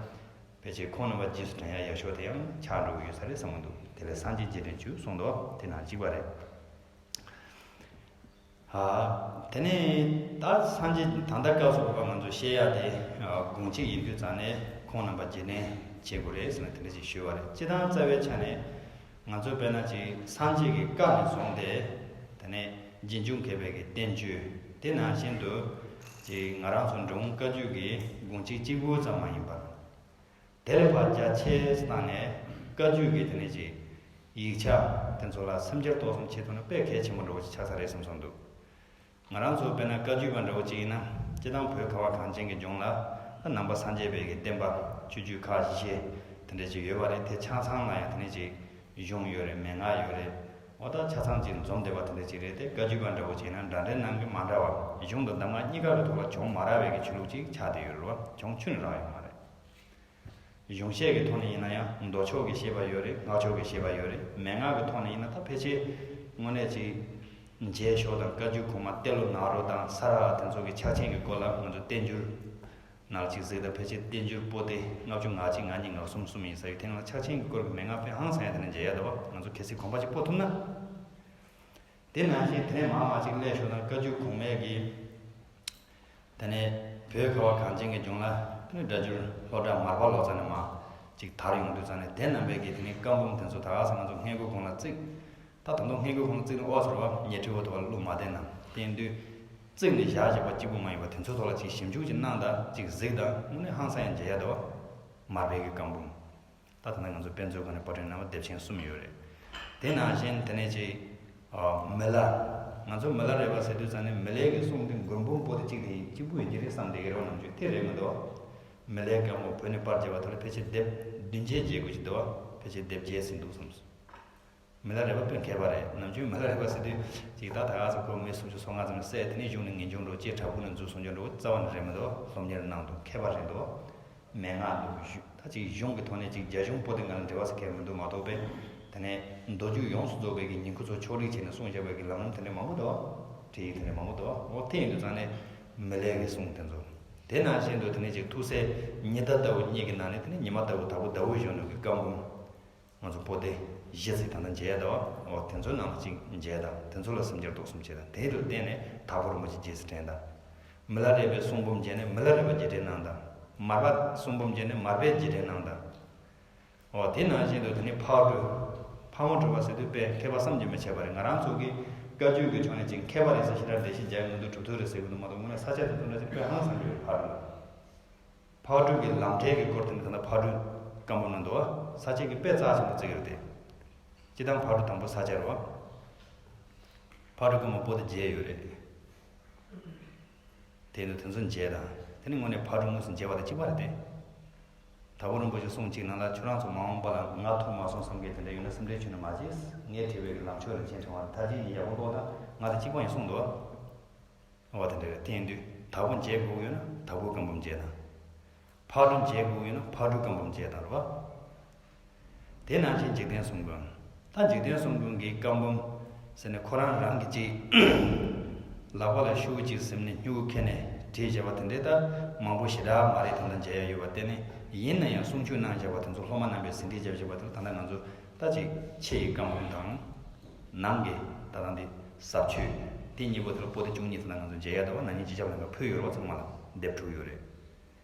ཕལ་ཆེར་ཁོང་རྣམ་པ་རྗེས་སུ་དྲན་ཡ་ཡག་ཤོས་དེ་ཡང་ཆགས་འགྲོ་གི་ཡོད་ས་རེད་བསམ་གི་འདུག་དེ་ལས་སངས་རྒྱས་རྗེས་དྲན་བྱོས་གསུངས་འདུག་དེ་ནང་གཅིག་པ་རེད། ཨ། དེ་ནས་ད་སངས་རྒྱས་ད་ལྟ་སྐབས་སུ་བབ་པ་ང་ཚོས་བཤད་ཡ་དེ་ཨ་དགོངས་གཅིག་ཡིན་དུས་ཙང་ནས་ཁོང་རྣམ་པ་རྗེས་དྲན་བྱེད་དགོས་རེད་ཟེར་ནས་དེ་འདྲ་ཞིག་ཞུས་པ་རེད། སྤྱིར་བཏང་རྩ་བའི་ཆ་ནས་ང་ཚོ་དཔེར་ན་ཅིག་སངས་རྒྱས་ཀྱི་བཀའ་ནས་བཟུང་སྟེ་དེ་ནས་རྗེས་འཇུག་མཁས་པའི་གི་བསྟན་བཅོས་དེ་ནང་བཞིན་དུ་ཅིག་ང་རང་ཚོ་འབྲི་གུང་བཀའ་བརྒྱུད་ཀྱི་དགོངས་གཅིག་གཅིག་པུ་ཙམ་མ་ཡིན་པར། དེ་ལས་ཕར་རྒྱ་ཆེ་བཏང་ནས་བཀའ་བརྒྱུད་ཀྱི་དེ་ནས་ཅིག་ཡིག་ཆ་དེ་ཚོ་ལ་སེམས་ཁྱེར་རྟོག་གསུམ་བྱེད་ཐུབ་ན་དཔེ་གལ་ཆེན་པོ་འདྲ་བོ་ཞིག་ཆགས་ས་རེད་བསམ་སོང་འདུག་ང་རང་ཚོ་དཔེར་ན་བཀའ་བརྒྱུད་པ་འདྲ་བོ་ཅིག་ཡིན་ན་སྤྱིར་བཏང་བོད་ཁ་བ་གངས་ཅན་གྱི་ལྗོངས་ལ་ད་ནང་པ་སངས་རྒྱས་པའི་གི་བསྟན་པ་སྤྱོད་བརྒྱུད་ཁག་བཞི་དེ་འདྲ་ཅིག་ཡོད་པ་རེད། དེ་ཆ་ཚང་ལ་ཡང་དེ་ནས་ཅིག་གཞུང་ཡོད་རེད། མན་ངག་ཡོད་རེད། འོ་ད་ཆ་ཚང་ཅིག་འཛོམས་བསྡད་པ་དེ་འདྲ་ཅིག་རེད་དེ། བཀའ་བརྒྱུད་པ་འདྲ་བོ་ཅིག་ཡིན་ན་འདྲ་འདྲའི་ནང་གི་མ་འདྲ་བ་གཞུང་དང་གདམས་ངག་གཉིས་ཀ་གི་ཐོག་ལ་གྱོང་མ་རག་པའི་གི་ཆོས་ལུགས་ཅིག་ཆགས་བསྡད་ཡོད་རེད་བ། གྱོང་ཆུ་ནས་རག་ཡོད་མ་རེད། གཞུང་བཤད་ཀྱི་ཐོག་ནས་ཡིན་ན་ཡང་མདོ་ཕྱོགས་ཀྱི་བཤད་པ་ཡོད་རེད། སྔགས་ཕྱོགས་ཀྱི་བཤད་པ་ཡོད་རེད། མན་ངག་གི་ཐོག་ནས་ཡིན་ན་ད་ཕལ་ཆེར་དངོས་གནས་ཅིག་རྒྱས་ཤོག་དང་བཀའ་བརྒྱུད་གོང་མ་ཏེ་ལོ་ནཱ་རོ་དང་ས་ར་དེ་ཚོ་གི་ཕྱག་ཆེན་གྱི་སྐོར་ལ་ང་ཚོ་བསྟན་འགྱུར་ནང་ལ་ཅིག་གཟིགས་དང་ཕལ་ཆེར་བསྟན་འགྱུར་པོ་ཏི་ལྔ་བཅུ་ང་གཅིག་ང་གཉིས་ང་གསུམ་གསུམ་ཡིན་ས་ཡོད། དེ་ནང་ལ་ཕྱག་ཆེན་གྱི་སྐོར་གྱི་མན་ངག་དཔེ་ཧང་སང་ཡ་དེ་ནས་མཇལ་ཡ་འདུག་བ། ང་ཚོ་གལ་སྲིད་གོམ་པ་ཅིག་སྤོ་ཐུབ་ན། དེ་ནང་བཞིན་དེ་ནས་མར་མར་ཅིག་སླེབས་ཤོག་དང་བཀའ་བརྒྱུད་གོང་མའི་གི་དེ་ནས་བོད་ཁ་བ་གངས་ཅན་གྱི་ལྗོངས་ལ་དེ་ནས་སྒྲ་སྒྱུར་ལྷོ་བྲག་མར་པ་ལོ་ཙཱ་ནས་མར་ཅིག་དར་ཡོང་དུས་ཙང་ནས་དེ་རྣམ་པའི་གི་དེ་ནས་བཀའ་འབུམ་དེ་ཚོ་ད་ག་ས་ང་ཚོ་སྔས་མགོའི་གོང་ལ་བརྩིགས། ད་ད་དུང་སྔས་མགོའི་གོང་ལ་བརྩིགས་ནས་ཨོ་ཟེར་བ་ཉལ་ཁྲི་བོ་དེ་བ་བླུགས་མ་བསྡད་ན་བསྟན་དུས་བརྩིགས་ནས་བཞག་བཞག་པ་གཅིག་པུ་མ་ཡིན་པ་དེ་ཚོའི་ཐོག་ལ་ཅིག་ཞིབ་འཇུག་ཅིག་གནང་དང་ཅིག་གཟིགས་དང་དངོས་གནས་ཧང་སང་ཡང་མཇལ་ཡ་འདུག་བ། མར་པའི་གི་བཀའ་འབུམ། ད་ད་ལྟ་ང་ཚོ་དཔེ་མཛོད་ཁང་ནས་པར་སྐྲུན་གནང་བ་དེབ་ཆེན་གསུམ་ཡོད་རེད། དེ་ནང་བཞིན་དེ་ནས་ཅིག་ཨ་མི་ལ། ང་ཚོ་མི་ལ་རས་པ་ཟེར་དུས་ཙང་ནས་མི་ལའི་གི་གསུང་དེ་མགུར་འབུམ་པོ་ཏི་གཅིག་དེ་གཅིག་པུ་ཡིན་གྱི་རེད་བསམ་བསྡད་ཀྱི་རེད་བ། ནམ་རྒྱུན་དེ་རེད་མི་འདུག་བ། མི་ལའི་བཀའ་འབུམ་བོད་ནས་པར་བརྒྱབ་པ་དེ་ལ་ཕལ་ཆེར་དེབ་བདུན་ཅན་མཇལ་དགོས་ཀྱི་འདུག་བ། ཕལ་ཆེར་དེབ་བརྒྱད་ཟིན་འདུག་བསམ་སོང་། མི་ལ་རས་པ་དཔེ་མཁས་པ་རེད། ནམ་རྒྱུན་མི་ལ་རས་པ་ཟེར་དུས་ཅིག་ད་ད་ག་ཚོད་ཁོ་མི་སུམ་ཅུ་སོ་ལྔ་ཙམ་བསད་དེ་ནས་གཞུང་ནས་ངེས་འབྱུང་འགྲོ་ཅེས་བྲག་ཕུག་ནས་འཛུལ་སོང་རྒྱུ་འགྲོ་རྩ་བ་ནས་རེད་མི་འདུག་བ། སློབ་གཉེར་གནང་འདུག་མཁས་པ་རེད་འདུག་བ། མན་ངག་འདུག་ཞུ་ད་ཅིག་གཞུང་གི་ཐོག་ནས་ཅིག་རྒྱ་གཞུང་པོ་ཏི་ང་ལ་འབྲེལ་བ་ཟེར་མཁན་མི་འདུག་མ་གཏོགས་པས། དེ་ནས་མདོ་རྒྱུད་ཡོངས་སུ་རྫོགས་པའི་གི་ཉིང་ཁུ་ཚོ་ཕྱོགས་སྒྲིག་བྱས་ནས་གསུངས་བཞག་པའི་གི་ལམ་རིམ་དེ་འདྲ་མང་པོ་འདུག་བ། བྲིས་ཡིག་དེ་འདྲ་མང་པོ་འདུག་བ། འོ་དེ་ཡིན་དུས་ཙང་ནས་མི་ལའི་གི་གསུང་དེ་ཚོ། དེ་ནང་བཞིན་དུ་དེ་ནས་ཅིག་ཐུགས་སྲས་ཉི་ཟླ་ལྟ་བུ་གཉིས་ཀྱི་ནང་ནས་དེ་ནས་ཉི་མ་ལྟ་བུ་དྭགས་པོ་ཟླ་བོ་གཞོན་ནུ་གི་བཀའ་འབུམ། ང་ཚོ་པོ་ཏི་བཞི་ཙམ་ད་ལྟ་མཇལ་ཡ་འདུག་བ། འོ་དེ་ཚོའི་ནང་ལ་གཅིག་མཇལ་དང་དེ་ཚོ་ལ་སེམས་ཁྱེར་རྟོག་གསུམ་བྱེད་དང་དེ་ལ་བརྟེན་ནས་དྭགས་པོ་རིན་པོ་ཆེ་རྗེས་སུ་དྲན་དང་། མི་ལ་རས་པའི་གསུང་འབུམ་མཇལ་ནས་མི་ལ་རས་པ་རྗེས་དྲན་གནང་དང་། མར་པ་གསུང་འབུམ་མཇལ་ནས་མར་པས་རྗེས་དྲན་གནང་དང་། འོ་དེ་ནང་བཞིན་དུ་དེ་ནི་ཕག་གྲུ། ཕག་མོ་གྲུ་པ་ཟེར་དུས་དཔེ་མཁས་པ་བསམ་གྱིས་མི་ཁྱབ་པ་རེད། ང་རང་ཚོ་གི་བཀའ་བརྒྱུད་ཀྱི་ཕྱོགས་ནས་ཅིག་མཁས་པ་རེད་ཟེར་ཞེ་དྲག་འགྲེལ་བཤད་རྒྱག་མི་འདུག་གྲུབ་ཐོབ་རེད་ཟེར་གི་འདུག་མ་གཏོགས་དངོས་གནས་ས་ཆ་དེ་ཚོ་འདྲ་ཅིག་དཔེ་ཧང་སང་གི་ཡོད་ཕག་གྲུ། ཕག་གྲུ་གི་ལམ་འབྲས་ཀྱི་སྐོར་དེ་ནི་ད་ལྟ་ཕག་གྲུ་བཀའ་འབུམ་ནང་འདུག་བ། ས་སྐྱ་གི་དཔེ་རྩ་ཆེན་པོ་བརྩི་གི་རེད་དེ། སྤྱི་བཏང་ཕག་གྲུ་དང་པོ་ས་སྐྱ་རེད་བ། ཕག་གྲུ་བཀའ་འབུམ་པོ་ཏི་བརྒྱད་ཡོད་རེད། དེ་ནི་དེ་ཚོ་མཇལ་དང་། དེ་ནི་དངོས་གནས་ཕག་གྲུ་དངོས་སུ་མཇལ་བ་དང་གཅིག་པ་རེད་དེ། དྭགས་པོ་རིན་པོ་ཆེ་གསུང་གཅིག་ནང་ལ་ཁྱོད་རང་ཚོ་མ་འོངས་པ་ལ་ང་ཐུག་མ་སོང་བསམ་མཁན་དེ་འདྲ་ཡོད་ན་སེམས་ཁྲལ་བྱོས་ནས་མ་བྱེད། ངས་བྲིས་པའི་གི་ལམ་མཆོག་རིན་ཆེན་ཕྲེང་བ་མཐར་ཕྱིན་གྱི་ཡག་པོ་ཀློག་དང་། ང་དང་གཅིག་པ་ཡིན་གསུངས་འདུག་བ། འོ་དེ་འདྲ་རེད། དེ་ཡིན་དུས་དྭགས་པོ་མཇལ་དགོས་ཀྱི་ཡོད་ན་དྭགས་པོའི་བཀའ་འབུམ་མཇལ་དང་། ཕག་གྲུ་མཇལ་དགོས་ཀྱི་ཡོད་ན་ཕག་གྲུའི་བཀའ་འབུམ་མཇལ་དང་རེད་བ། དེ་ནང་བཞིན་འཇིག་རྟེན་གསུམ་མགོན། ད་འཇིག་རྟེན་གསུམ་མགོན་གྱི་བཀའ་འབུམ་ཟེར་ནས་ཁོ་རང་རང་གི་ཅིག་ལག་པ་ལ་ཤུགས་ཅིག་ཟིན་ནས་སྨྱུ་གུ་ཁྱེར་ནས་བྲིས་བཞག་པ་དེ་འདྲའི་ད་མང་པོ་ཞེ་དྲག་མ་རེད། ད་ལྟ་མཇལ་ཡ་ཡོད་པ་དེ་ནི་ཡིན་ན་ཡང་གསུང་ཆོས་གནང་བཞག་པ་དེ་ཚོ་སློབ་མ་རྣམ་པས་ཟིན་བྲིས་བརྒྱབ་བཞག་པ་དེ་ལ་ད་ལྟ་ང་ཚོ་ད་ཅིག་ཕྱི་ཡི་བཀའ་འབུམ་དང་། ནང་གི་ད་ལྟ་འདི་ཟབ་ཆོས་དེ་གཉིས་པོ་དེ་ལ་པོ་ཏི་བཅུ་གཉིས་དེ་ལ་ང་ཚོ་མཇལ་ཡ་འདུག་བ། ན་ནིང་སྤྱི་ཁྱབ་ལྷན་ཁང་ཕུལ་ཡོད་རེད་བ། ཚང་མ་ལ་དེབ་དྲུག་ཡོད་རེད།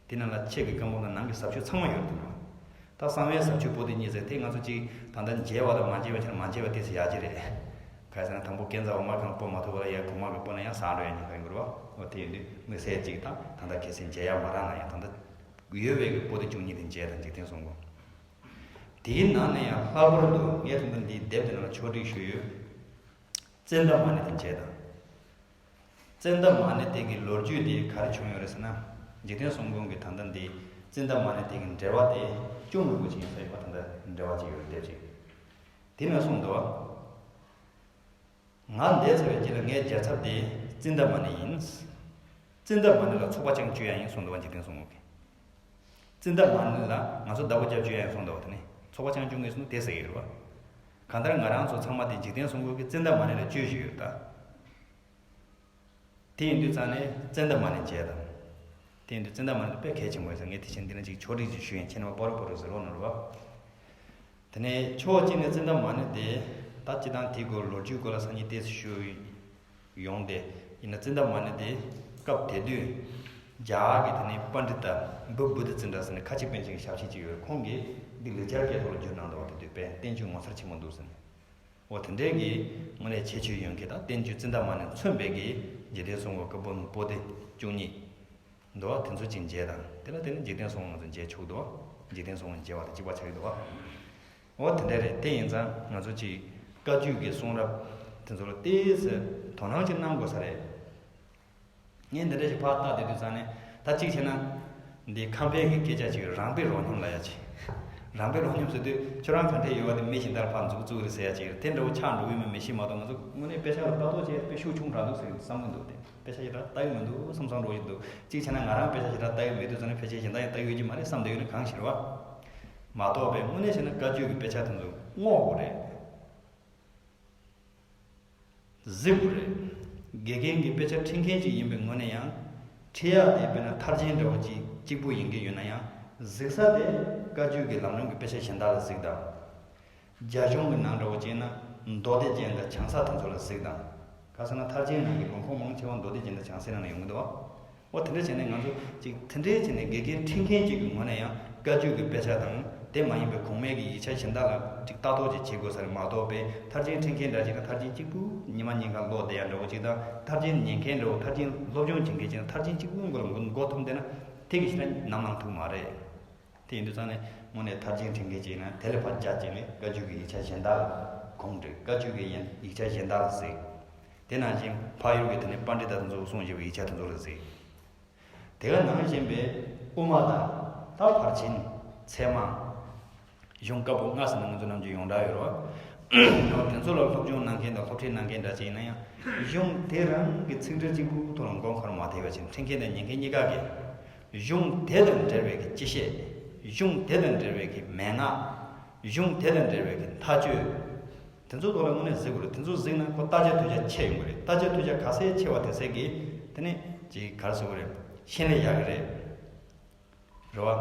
དེ་ནང་ལ་ཕྱི་གི་བཀའ་འབུམ་དང་ནང་གི་ཟབ་ཆོས་ཚང་མ་ཡོད་རེད་འདུག་བ། ད་གསང་བའི་ཟབ་ཆོས་པོ་ཏི་གཉིས་ཟེར་དེ་ང་ཚོ་གཅིག་ད་ལྟ་མཇལ་བ་དང་མ་མཇལ་བའི་ཆར་མ་མཇལ་བ་དེ་ཚོ་ཡག་གི་རེད། ག་རེ་ཟེར་ན་དང་པོ་བསྐྱེད་རྫོགས་འོག་མ་གང་སྤོ་མ་ཐུབ་པ་ལ་ཡར་གོང་མ་གི་སྤོ་ན་ཡང་ཟག་འགྲོ་ཡ་ཉེན་ཁ་ཡོང་གི་རེད་བ། འོ་དེ་ཡིན་དུས་དམིགས་བསལ་གཅིག་དང་ད་ལྟ་གལ་སྲིད་མཇལ་ཡ་མ་རག་ན་ཡང་ད་ལྟ་ཡོད་པའི་གི་པོ་ཏི་བཅུ་གཉིས་དེ་མཇལ་དང་འཇིག་རྟེན་གསུམ་མགོན། དེའི་ནང་ནས་ཡང་ལྷག་པར་དུ་ངས་ད་ལྟ་འདིའི་དེབ་དེ་ནང་ལ་ཕྱོགས་སྒྲིག་ཞུས་ཡོད། ཙནྡ་མ་ཎི་དེ་མཇལ་དང་། ཙནྡ་མ་ཎི་དེ་གི་ལོ་རྒྱུས་དེ་ག་རེ་བྱུང་ཡོད་རེད་ཟེར་ན། འཇིག་རྟེན་གསུམ་མགོན་གྱི་ད་ལྟ་འདི་ཙནྡ་མ་ཎི་དེ་གི་འགྲེལ་པ་དེ་གཅུང་རིན་པོ་ཆེ་ཡིན་ས་ཡོད་པ་ད་ལྟ་འགྲེལ་པ་ཅིག་ཡོད་རེད་དེབ་ཅིག་དེ་ནས་གསུངས་འདུག་ང་འདས་ཚར་བའི་རྗེས་ལ་ངའི་རྒྱལ་ཚབ་དེ་ཙནྡ་མ་ཎི་ཡིན། ཙནྡ་མ་ཎི་ལ་ཚོགས་པ་ཅང་བཅོ་ཡ་ཡིན་གསུངས་འདུག་བ་འཇིག་རྟེན་གསུམ་མགོན་གྱིས། ཙནྡ་མ་ཎི་ལ་ང་ཚོ་བདག་པོ་རྒྱབ་བཅོ་ཡ་ཡིན་གསུངས་འདུག་བ་དེ་ནི་ཚོགས་པ་ཅང་བཅོ་ངེས་སོང་དེ་ཟེར་གྱི་རེད་བ། གང་ལྟར་ང་རང་ཚོ་ཚང་མ་དེ་འཇིག་རྟེན་གསུམ་མགོན་གྱིས་ཙནྡ་མ་ཎི་ལ་བཅོས་བཞིན་ཡོད་ད། དེ་ཡིན་དུས་ཙང་ནས་ཙནྡ་མ་ཎི་མཇལ་དང་། དེ་ཡིན་དུས་ཙནྡ་མ་ཎི་དེ་དཔེ་གལ་ཆེན་པོ་ཡིན་ས་ངས་དེ་བཞིན་འདི་ན་ཅིག་ཕྱོགས་སྒྲིག་ཅིག་ཞུ་ཡིན་ཁྱེད་རྣམ་པ་སྤོ་རོ་སྤོ་རོ་ཟེར་རོགས་གནང་རོགས། དེ་ནས་ཕྱོགས་གཅིག་ནས་ཙནྡ་མ་ཎི་དེ་ད་སྤྱི་བཏང་དེའི་སྐོར་ལོ་རྒྱུས་སྐོར་ལ་སང་ཉིན་ཏོག་ཙམ་ཞུ་ཡོང་སྟེ་ཡིན་ན་ཙནྡ་མ་ཎི་དེ་སྐབས་དེ་དུས་རྒྱ་གར་གྱི་དེ་ནས་པཎྜི་ཏ་བྷུ་བྷུ་ཏི་ཙི་ཏྲ་ཟེར་ནས་ཁ་ཆེ་པཎ་ཆེན་གྱི་ཞབས་ཕྱི་ཅིག་ཡོད་ཁོང་གིས་འདི་ལེགས་སྦྱར་སྐད་ཐོག་ལ་བསྒྱུར་གནང་འདུག་བ། དེ་དུས་དཔེ་བསྟན་བཅོས་ངོ་མཚར་ཆེན་པོ་འདུག་ཟེར་ནས། འོ་དེ་འདྲའི་གི་དངོས་གནས་ཁྱད་ཆོས་ཡོད་མཁན་དང་བསྟན་བཅོས་ཙནྡ་མ་ཎི་མཚོན་པའི་གི་འཇིག་རྟེན་གསུམ་མགོན་སྐུ་འབུམ་པོ་ཏི་བཅུ་གཉིས་འདུག་བ། དེ་ཚོ་ཅིག་མཇལ་དང་དེ་ལ་བརྟེན་ནས་འཇིག་རྟེན་གསུམ་མགོན་ང་ཚོ་མཇལ་ཆོག་འདུག་བ། འཇིག་རྟེན་གསུམ་མགོན་མཇལ་བ་དང་གཅིག་པ་ཆགས་ཀྱི་འདུག་བ། འོ་དེ་འདྲ་རེད། དེ་ཡིན་ཙང་ང་ཚོ་ཅིག་བཀའ་བརྒྱུད་ཀྱི་གསུང་རབ་དེ་ཚོ་ལ་ཏོག་ཙམ་དོ་སྣང་ཅིག་གནང་དགོས་ས་རེད། ངས་འདི་འདྲ་ཞིག་ཕར་བལྟས་བསྡད་དུས་ཙང་ནས་ད་གཅིག་བྱས་ན། འདི་ཁམས་པའི་གི་སྐད་ཆ་ཅིག་རང་དཔེ་རོ་སྙོམས་ལབ་ཡ་ཅིག་རང་དཔེ་རོ་སྙོམས་ཟེར་དུས་ཁྱོད་རང་ག་འདྲས་ཡོད་པ་དེ་མི་གཞན་དག་ལ་ཕར་མཛུབ་བཙུགས་རེད་ཟེར་ཡ་ཅིག་རེད། དེ་འདྲ་བོ་ཆགས་འགྲོ་གི་མིན་མི་ཤེས་མ་གཏོགས་ང་ཚོ་དངོས་གནས་དཔེ་ཆ་ལ་ལྟ་རྟོག་བྱས་དཔེ་ཤུགས་ཆུང་དྲགས་འདུག་ཟེར་བསམ་གི་འདུག་དེ་དཔེ་ཆ་ཞེ་དྲག་ལྟ་གི་མི་འདུག་བསམ་བསམ་འགྲོ་བཞིན་འདུག་གཅིག་བྱས་ན་ང་རང་དཔེ་ཆ་ཞེ་དྲག་ལྟ་གི་མེད་དུས་ཙང་ནས་ཕལ་ཆེར་གཞན་དག་ཡང་ལྟ་གི་ཡོད་ཀྱི་མ་རེད་བསམ་བསྡད་ཡོད་ན་གང་ཞིག་རེད་བ། མ་གཏོགས་པའི་དངོས་གནས་བྱས་ན་བཀའ་བརྒྱུད་ཀྱི་དཔེ་ཆ་དེ་ཚོ་བསྔོག་དགོས་རེད། གཟིགས་དགོས་རེད། དགེ་རྒན་གྱི་དཔེ་ཆ་ཁྲིད་མཁན་ཅིག་ཡིན་པའི་ངོས་ནས་ཡང་། ཁྲིད་ཡག་དེ་དཔེར་ན་མཐར་ཕྱིན་འདྲ་བོ་ཅིག་གཅིག་པུ་ཡིན་གྱི་ཡོད་ན་ཡང་གཟིགས་ས་དེ་བཀའ་བརྒྱུད་ཀྱི་ལམ་རིམ་གྱི་དཔེ་ཆ་གཞན་དག་ལ་གཟིགས་དང་། རྒྱ་གཞུང་གི་ནང་འདྲ་བོ་ཅིག་ན་མདོ་སྡེ་རྒྱན་དང་བྱང་ས་དེ་ཚོ་ལ་གཟིགས་དང་། ག་ཟེར་ན་མཐར་ཕྱིན་ནང་གི་ལུང་ཁུངས་མང་ཆེ་བ་མདོ་སྡེ་རྒྱན་དང་བྱང་སའི་ནང་ན་ཡོང་གི་འདུག་བ། འོ་དེ་འདྲ་བྱས་ནས་ང་ཚོ་ཅིག་དེ་འདྲའི་བྱས་ནས་དགེ་རྒན་ཁྲིད་མཁན་ཅིག་གི་ངོས་ནས་ཡང་བཀའ་བརྒྱུད་ཀྱི་དཔེ་ཆ་དང་དེ་མ་ཡིན་པའི་གོང་མའི་གི་ཡིག་ཆ་གཞན་དག་ལ་ཅིག་ལྟ་རྟོག་ཅིག་བྱེད་དགོས་ས་རེད་མ་གཏོགས་པའི་མཐར་ཕྱིན་ཁྲིད་མཁན་འདྲ་ཅིག་ན་མཐར་ཕྱིན་གཅིག་པུ་ཉི་མ་ཉིན་གང་ཀློག་བསྡད་ཡ་འདྲ་བོ་ཅིག་དང་མཐར་ཕྱིན་ཉན་མཁན་འདྲ་བོ་མཐར་ཕྱིན་སློབ་སྦྱོང་བྱེད་མཁན་ཅིག་ན་མཐར་ཕྱིན་གཅིག་པུ་མགོ་ལ་མགོ་མགོ་འཐོམ་བསྡད་ན་དེ་གི་ཞེ་དྲག་ནམ་ལངས་ཐུབ་མ་རེད། དེ་ཡིན་དུས་ཙང་ནས་དངོས་གནས་མཐར་ཕྱིན་ཁྲིད་མཁན་ཅིག་ཡིན་ན་དེ་ལས་ཕར་རྒྱ་བྱས་ནས་བཀའ་བརྒྱུད་ཀྱི་ཡིག་ཆ་གཞན་དག་ལ་གོང་འདྲི་བཀའ་བརྒྱུད་ཀྱི་ཡན་ཡིག་ཆ་གཞན་དག་ལ་གཟིགས། དེ་ནང་བཞིན་འཕགས་ཡུལ་གྱི་དེ་ནས་པཎྜི་ཏ་དེ་ཚོ་གསུངས་བཞག་པའི་ཡིག་ཆ་དེ་ཚོ་ལ་གཟིགས། དེ་ག་ནང་བཞིན་པའི་དབུ་མ་དང་ད་ཕར་ཕྱིན་ཚད་མ། གཞུང་བཀའ་པོད་ལྔ་ཟེར་ན་ང་ཚོ་ནམ་རྒྱུན་ཡོངས་གྲགས་ཡོད་རེད་བ། དེ་ཚོ་ལ་སློབ་སྦྱོང་གནང་མཁན་དང་སློབ་ཁྲིད་གནང་མཁན་འདྲ་ཅིག་ཡིན་ན་ཡང་གཞུང་དེ་རང་གི་ཚིག་འགྲེལ་གཅིག་པུ་ཐོག་ལ་མགོ་འཁོར་མ་ཐེག་པ་ཅིག་ཁྲིད་མཁན་དང་ཉན་མཁན་གཉིས་ཀ་གིས། གཞུང་དེ་དང་འབྲེལ་བའི་གི་སྤྱི་བཤད། གཞུང་དེ་དང་འབྲེལ་བའི་གི་མན་ངག་གཞུང་དེ་དང་འབྲེལ་བའི་གི་མཐའ་དཔྱོད། དེ་ཚོ་ཐོག་ལ་དངོས་གནས་གཟིགས་དགོས་རེད། དེ་ཚོ་གཟིགས་ན་ཁོ་བརྟག་དཔྱད་ཐོས་རྒྱ་ཆེ་ཡོང་གི་རེད། བརྟག་དཔྱད་ཐོས་རྒྱ་ག་ཚད་ཆེ་བ་དེ་ཚད་ཀྱིས་དེ་ནས་ཅིག་ག་རེ་ཟེར་དགོས་རེད། ཤེས་ལས་ཡག་གི་རེད། རེད་བ།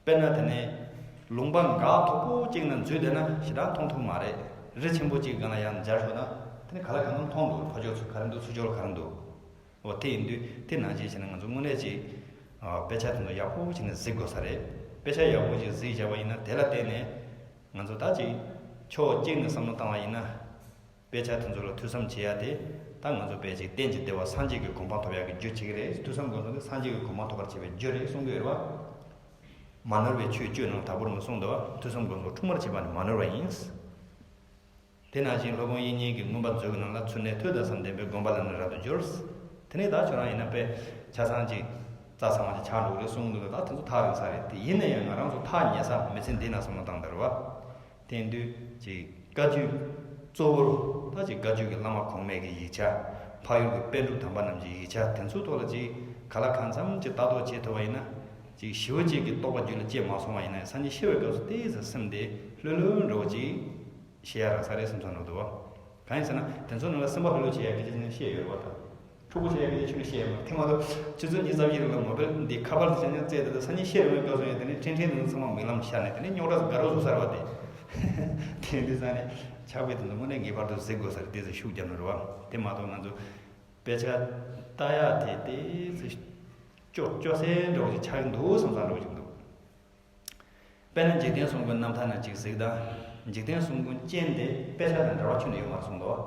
དཔེར་ན་དེ་ནས་ལུང་པ་འགག་མཐོ་པོ་གཅིག་ན་འཛུལ་བསྡད་ན་ཞེ་དྲག་མཐོང་ཐུབ་མ་རེད། རི་ཆེན་པོ་གཅིག་སྒང་ལ་ཡར་འབྱར་ཤོག་ན་དེ་ནས་ག་ལ་གང་འཚམ་མཐོང་འདུག་ཕར་ཕྱོགས་ཚུར་ག་རེ་འདུག་ཚུར་ཕྱོགས་ལ་ག་རེ་འདུག་འོ་དེ་ཡིན་དུས་དེ་ནང་བཞིན་བྱས་ན་ང་ཚོ་དངོས་གནས་ཅིག་ཨ། དཔེ་ཆ་དེ་ཚོ་ཡག་པོ་བྱས་ནས་གཟིགས་དགོས་ས་རེད། དཔེ་ཆ་ཡག་པོ་ཞིག་གཟིགས་བཞག་པ་ཡིན་ན་དེ་ལ་བརྟེན་ནས་ང་ཚོ་ད་ཅིག་ཕྱོགས་གཅིག་ནས་བསམ་བློ་བཏང་བ་ཡིན་ན། དཔེ་ཆ་དེ་ཚོ་ལ་ཐོས་བསམ་བྱེད་ཡ་དེ་ད་ང་ཚོ་དཔེ་ཅིག་གཏན་གྱི་བདེ་བ་སངས་རྒྱས་ཀྱི་གོ་འཕང་ཐོབ་ཡ་གི་རྒྱུ་བྱེད་ཀྱི་རེད། ཐོས་བསམ་སྒོམ་གསུམ་དེ་སངས་རྒྱས་ཀྱི་གོ་འཕང་ཐོབ་པར་བྱེད་པའི་རྒྱུ་རེད་གསུང་གི་ཡོད་རེད་བ། མ་ནོར་བའི་ཆོས་བཅུ་ནང་དང་པོར་མི་གསུངས་འདུག་བ། ཐོས་བསམ་སྒོམ་གསུམ་འཁྲུལ་མར་བྱེད་པ་ནི་མ་ནོར་བ་ཡིན། དེ་ནང་བཞིན་སློབ་དཔོན་དབྱིག་གཉེན་གྱིས་མངོན་པ་མཛོད་ཀྱི་ནང་ལ་ཚུལ་གནས་ཐོས་དང་བསམ་ལྡན་པས་སྒོམ་པ་ལ་ནི་རབ་ཏུ་སྦྱོར། དེ་ནས་ད་ཁྱོད་རང་ཡིན་ན་དཔེ་ཆ་ཚང་ཅིག་རྩ་ཚང་བ་ཅིག་ཆགས་འགྲོ་གི་རེད་གསུངས་འདུག་ད་དེ་ཚོ་ཐག་རིང་ས་རེད། དེ་ཡིན་ན་ཡང་ང་རང་ཚོ་ཐག་ཉེ་ས་མི་ཚེ་འདི་ན་བསམ་བློ་བཏང་དར་བ། དེ་དུས་ཅིག་བཀའ་བརྒྱུད་གཙོ་བོར་ད་ཅིག་བཀའ་བརྒྱུད་ཀྱི་བླ་མ་གོང་མའི་གི་ཡིག་ཆ། འཕགས་ཡུལ་གྱི་པཎ་གྲུབ་དམ་པ་རྣམས་ཀྱི་ཡིག་ཆ་དེ་ཚོའི་ཐོག་ལ་ཅིག་ག་ལ་གང་འཚམ་ཅིག་ལྟ་རྟོག་བྱེད་ཐུབ་པ་ཡིན་ན། ཅིག་ཞི་བ་གཅིག་གི་རྟོགས་པ་རྒྱུད་ལ་སྐྱེས་མ་སོང་བ་ཡིན་ན་ཡང་སང་ཉིན་ཤི་བའི་སྐབས་སུ་ཏོག་ཙམ་སེམས་དེ་ལྷོད་ལྷོད་འདྲ་བོ་ཅིག་བྱེད་ཡ་རག་ས་རེད་བསམ་བསམ་འདྲ་བོ་འདུག་བ། གང་ཡིན་ཟེར་ན་དེ་ཚོ་ནང་ལ་སེམས་པ་ལྷོད་ལྷོད་བྱེད་ཡ་སྐད་ཆ་ཅིག་བཤད་ཡོད་རེད་བ་ད། ཕྲུ་གུ་བྱེད་ཡ་སྐད་ཆ་ཁྱོན་ནས་བཤད་ཡོད་མ་རེད། དེ་མ་གཏོགས་ཆུ་ཚོད་ཉི་ཤུ་རྩ་བཞི་རིང་ལ་མོ་བེལ་འདི་ཁ་པར་དེ་ཆ་ཉག་བཙལ་དེ་ད་སང་ཉིན་ཤི་རེ་བའི་སྐབས་སུ་ཡང་དེ་ནས་ཁྲིན་ཁྲིན་དེ་ཚོ་ཚང་མ་མིག་ལམ་ཤར་ནས་དེ་ནས་རྙོག་དྲ་དགའ་རབ་བཟོ་ས་རེད་བ་དེ། དེ་འདི་ས་ནས་ཆགས་པའི་དེ་ཚོ་དངོས་གནས་ངེས་པར་དུ་གཟིགས་དགོས་ས་རེད། དེ་ཚོ་ཤུགས་རྒྱབ་ན་རེད་བ། དེ་མ་གཏོགས་ང་ཚོ་དཔེ་ཆ་ལྟ་ཡ་དེ་དེ་ཚོ་སྐྱོ་སྐྱོ་སེ་འདྲ་བོ་ཞིག་ཆགས་ཀྱི་འདུག་བསམ་བསམ་འདྲ་བོ་ཞིག་འདུག་དཔེར་ན་འཇིག་རྟེན་གསུམ་མགོན་རྣམ་ཐར་ནང་གཅིག་གཟིགས་དང་། འཇིག་རྟེན་གསུམ་མགོན་རྐྱེན་དེ་དཔེ་ཆ་དང་འབྲེལ་བ་ཁྱོན་ནས་ཡོད་མ་རེད་གསུངས་འདུག་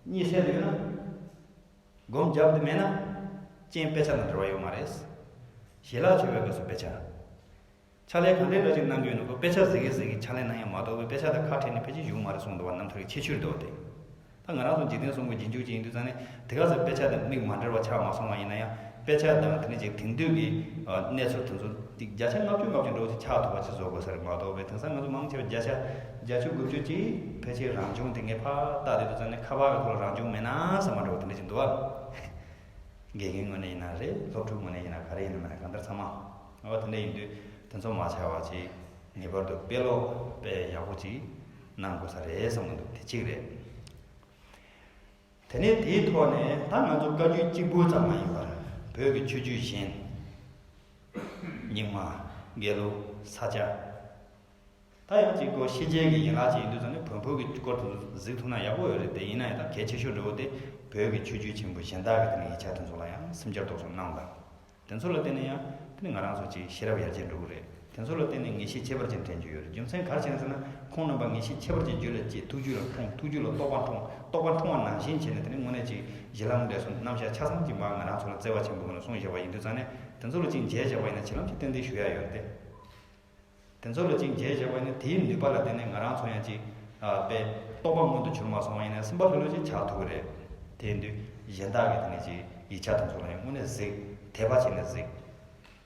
གཉིད་སད་དུ་ཡོད་ན། སྒོམ་རྒྱབ་དུ་མེད་ན། རྐྱེན་དཔེ་ཆ་དང་འབྲེལ་བ་ཡོད་མ་རེད། ཞལ་ལག་མཆོད་པའི་སྐབས་སུ་དཔེ་ཆ། ཕྱག་ལས་གང་འདྲའི་འདྲ་ཞིག་གནང་གི་ཡོད་ན་ཁོ་དཔེ་ཆ་གཟིགས་གི་གཟིགས་གི་ཕྱག་ལས་གནང་ཡ་མ་གཏོགས་པའི་དཔེ་ཆ་དང་ཁ་བྲལ་ནས་ཕལ་ཆེར་བཞུགས་མ་རེད་གསུངས་འདུག་བ། རྣམ་ཐར་གྱི་ཁྱད་ཆོས་འདུག་བ་དེ། ད་ང་རང་ཚོ་འཇིག་རྟེན་གསུམ་གྱི་རྗེས་འཇུག་ཅིག་ཡིན་དུས་ཙང་ནས་དེ་ག་ཚོད་དཔེ་ཆ་དང་མིག་མ་འབྲེལ་བ་ཆགས་མ་སོང་བ་ཡིན་ན་ཡང་། དཔེ་ཆ་དང་དེ་ནས་ཅིག་དེང་དུས་ཀྱི་གནས་ཚུལ་དེ་ཚོ་ཅིག་བརྒྱ་ཆ་ལྔ་བཅུ་ལྔ་བཅུ་འདྲ་བོ་ཅིག་ཆགས་ཐུབ་པ་ཅིག་བཟོ་དགོས་ས་རེད་མ་གཏོགས་པའི། དེང་སང་ང་ཚོ་མང་ཆེ་བ་བརྒྱ་ཆ་བརྒྱད་ཅུ་དགུ་བཅུ་ཅིག་ཕལ་ཆེར་རང་བྱུང་དེ་ངས་ཕར་བལྟས་དུས་ཙང་ནས་ཁ་པར་གྱི་ཐོག་ལ་རང་བྱུང་མེད་ན་བསམ་པ་འདྲ་བོ་དེ་འདྲ་ཅིག་འདུག་བ། དགེ་རྒན་ངོས་ནས་ཡིན་ན་རེད། སློབ་ཕྲུག་ངོས་ནས་ཡིན་ན། ག་རེ་ཡིན་ན་མིན་ན་གང་ལྟར་ཚང་མ། འོ་དེ་འདྲ་ཡིན་དུས་དེ་ཚོ་མ་ཆགས་པ་ཅིག་ངེས་པར་དུ་དཔེ་ཀློག་དཔེ་ཡག་པོ་ཅིག་གནང་དགོས་ས་རེད་བསམ་གྱི་འདུག་དེ་གཅིག་རེད། དེ་ནས་དེའི་ཐོག་ནས་ད་ང་ཚོ་བཀའ་བརྒྱུད་གཅིག་པུ་ཙམ་མ་ཡིན་པར་བོད་ཀྱི་ཆོས་བརྒྱུད་གཞན། རྙིང་མ། དགེ་ལུགས། ས་སྐྱ། ད་ཡང་གཅིག་གོ་ཕྱི་རྒྱལ་གྱི་ཡན་ལག་ཅིག་ཡིན་དུས་ཙང་ནས་བོན་པོ་གི་སྐོར་དེ་ཚོ་གཟིགས་ཐུབ་ན་ཡག་པོ་ཡོད་རེད་དེ། ཡིན་ན་ཡང་ད་གལ་ཆེ་ཤོས་འདྲ་བོ་དེ་བོད་ཀྱི་ཆོས་བརྒྱུད་ཆེན་པོ་གཞན་དག་གི་དེ་ནས་ཡིག་ཆ་དེ་ཚོ་ལ་ཡང་སེམས་ཁྱེར་ཏོག་ཙམ་གནང་དང་། དེ་ཚོ་ལ་བརྟེན་ནས་ཡང་དེ་ནས་ང་རང་ཚོ་ཅིག་ཤེས་རབ་ཡར་རྒྱས་འགྲོ་གི་རེད། དེ་ཚོ་ལ་བརྟེན་ནས་ངེས་ཤེས་ཁྱད་པར་ཅན་དྲན་རྒྱུ་ཡོད་རེད། རྒྱུ་མཚན་ག་རེ་བྱས་ནས་ཟེར་ན། ཁོང་རྣམ་པ་ངེས་ཤེས་ཁྱད་པར་ཅན་རྒྱུད་ལ་སྐྱེས། ཐུགས་རྒྱུད་ལ་རྟོགས་པ་འཁྲུངས། རྟོགས་པ་འཁྲུངས་པ་ནང་བཞིན་བྱས་ནས་དེ་ནས་དངོས་གནས་ཅིག་གཞི་ལམ་འབྲས་གསུམ་རྣམ་གཞག་ཆ་ཚང་ཅིག་མར་ང་རང་ཚོ་ལ་བརྩེ་བ་ཆེན་པོའི་སྒོ་ནས་གསུངས་བཞག་པ་ཡིན་དུས་ཙང་ནས། དེ་ཚོ་ལ་ཅིག་མཇལ་བཞག་པ་ཡིན་ན་ཆེ་ལམ་ཅིག་ཏན་ཏན་ཞུ་ཡ་ཡོད་རེད་དེ། དེ་ཚོ་ལ་ཅིག་མཇལ་བཞག་པ་ཡིན་ན་དེའི་ནུས་པ་ལ་བརྟེན་ནས་ང་རང་ཚོ་ཡང་ཅིག་ཨ་དཔེ་རྟོགས་པ་མངོན་དུ་གྱུར་མ་སོང་བ་ཡིན་ན་སེམས་པ་ལྷོད་ལྷོད་ཅིག་ཆགས་ཐུབ་ཀྱི་རེད། དེ་ཡིན་དུས་གཞན་དག་གི་དེ་ནས་ཅིག་ཡིག་ཆ་དེ་ཚོ་ལ་ཡང་དངོས་གནས་གཟིགས། དད་པ་བྱས་ནས་གཟིགས།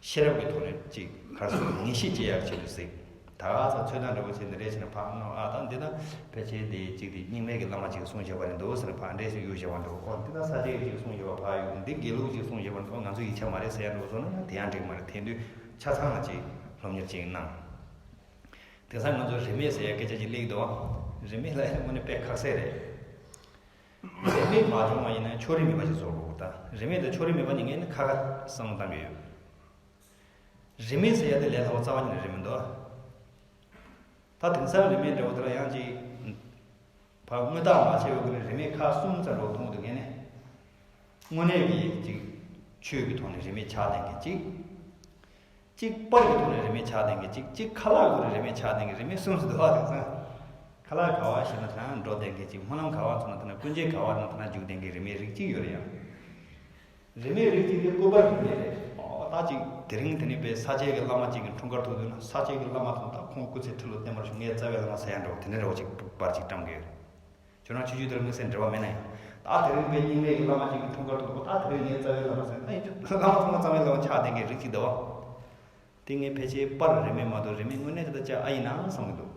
ཤེས་རབ་ཀྱི་ཐོག་ནས་ཅིག་ག་རེ་ཟེར། ངེས་ཤེས་སྐྱེ་ཡག་ཆེད་དུ་གཟིགས། ད་ག་ཚོད་ཚོད་ལྟ་འདྲ་བོ་བྱས་ནས་རེ་བྱས་ནས་ཕར་ནོར། ཨ་ད་འདི་ད་ཕལ་ཆེར་འདི་གཅིག་དེ་རྙིང་མའི་གི་བླ་མ་ཅིག་གསུངས་བཞག་པ་རེད་འདུག་ཟེར་ནས་ཕར་འགྲེལ་ཞིག་གཡུག་བཞག་པ་འདྲ་བོ། ཨོ་འདི་ད་ས་སྐྱའི་ཅིག་གསུངས་བཞག་པ་ཕར་གཡུག། འདི་དགེ་ལུགས་ཅིག་གསུངས་བཞག་པ་འདྲ་བོ། ང་ཚོ་ཡིག་ཆ་མ་རེད་ཟེར་ཡ་འདྲ་བོ་བཟོ་ན་ཡང་དེ་ཡང་འགྲིག་མ་རེད། དེ་ཡིན་དུས་ཆ་ཚང་ལ་ཅིག་སློབ་གཉེར་ཅིག་གནང་། དེང་སང་ང་ཚོ་རིས་མེད་ཟེར་ཡ་སྐད་ཆ་ཅིག་སླེབས་འདུག་རིས་མེད་ལབ་ཡ་དངོས་གནས་དཔེ་ཁག་སེ་རེད། རིས་མེད་མ་བྱུང་བ་ཡིན་ན་ཕྱོགས་རིས་མེད་པ་ཞིག་བཟོ་དགོས། ད་རིས་མེད་དང་ཕྱོགས་རིས་མེད་པ་གཉིས་ངས་ནི་ཁ་ཁ་བསམ་བློ་བཏང་གི་ཡོད། རིས་མེད་ཟེར་ཡ་དེ་ལས་སླ་བོ་རྩ་བ་ཉིད་ནས་རེད་མི་འདུག་ད་དེང་སང་རིས་མེད་འདྲ་བོ་དེ་ལ་ཡང་ཅིག་ཕར་དངོས་བཏགས་མ་བྱས་པའི་སྒོ་ནས་རིས་མེད་ཁག་གསུམ་ཙམ་འདྲ་བོ་མཐོང་གི་འདུག་ངས་ནི། དངོས་གནས་ཀྱི་ཅིག་ཆོས་ཀྱི་ཐོག་ནས་རིས་མེད་ཆགས་བསྡད་མཁན་ཅིག་ཅིག་པར་གྱི་ཐོག་ནས་རིས་མེད་ཆགས་བསྡད་མཁན་ཅིག་ཅིག་ཁ་ལག་སྒོ་ནས་རིས་མེད་ཆགས་བསྡད་མཁན། རིས་མེད་གསུམ་ཟེར་འདུག་བ། དེང་སང་ཁ་ལག་ག་བ་ཞིག་ན་དེ་ན་འགྲོ་བསྡད་མཁན་ཅིག་སྨོན་ལམ་ག་བ་ཚོགས་ན་དེ་ན། ཀུན་སྤྱོད་ག་བ་ན་དེ་ན་རྒྱུག་བསྡད་མཁན་རིས་མེད་རིགས་གཅིག་ཡོད་རེད་ཡ། རིས་མེད་རིགས་གཅིག་དེ་སྐུ་པར་རིས་མེད་རེད། ཨོ་ད་ཅིག་དེ་རིང་དེ་ནས་པའི་ས་སྐྱའི་གི་བླ་མ་ཅིག་གི་འཁྲུངས་སྐར་ཐུག་དུས་ན། ས་སྐྱའི་གི་བླ་མ་ཐོན། ད་ཁོང་སྐུ་ཚེ་ཁྲི་ལོ་བརྟན་པར་བཞུགས། ངའི་རྩ་བའི་བླ་མ་ཟེར་ཡ་འདྲ་བོ་དེ་འདྲ་འདྲ་བོ་ཅིག་པར་ཅིག་བཀྲམ་གི་ཡོད་རེད། ཁྱོད་རང་ཆོས་བརྒྱུད་དེར་དམིགས་བསལ་འབྲེལ་བ་མེད་ན་ཡང་། ད་དེ་རིང་པའི་རྙིང་མའི་གི་བླ་མ་ཅིག་གི་འཁྲུངས་སྐར་ཐུག་གོ། ད་དེ་རིང་ངའི་རྩ་བའི་བླ་མ་ཟེར། ད་ཡིན་ཚོད་བླ་མ་ཚང་མ་རྩ་བའི་བླ་མ་ཆགས་བསྡད་མཁན་རིགས་གཅིག་འདུག་བ། དེ་ངས་ཕལ་ཆེར་པར་རིས་མེད་མ་གཏོགས་རིས་མེད་དངོས་གནས་དེ་ད་ཅིག་ཨ་ཡིན་ནམ་བསམ་གི་འདུག་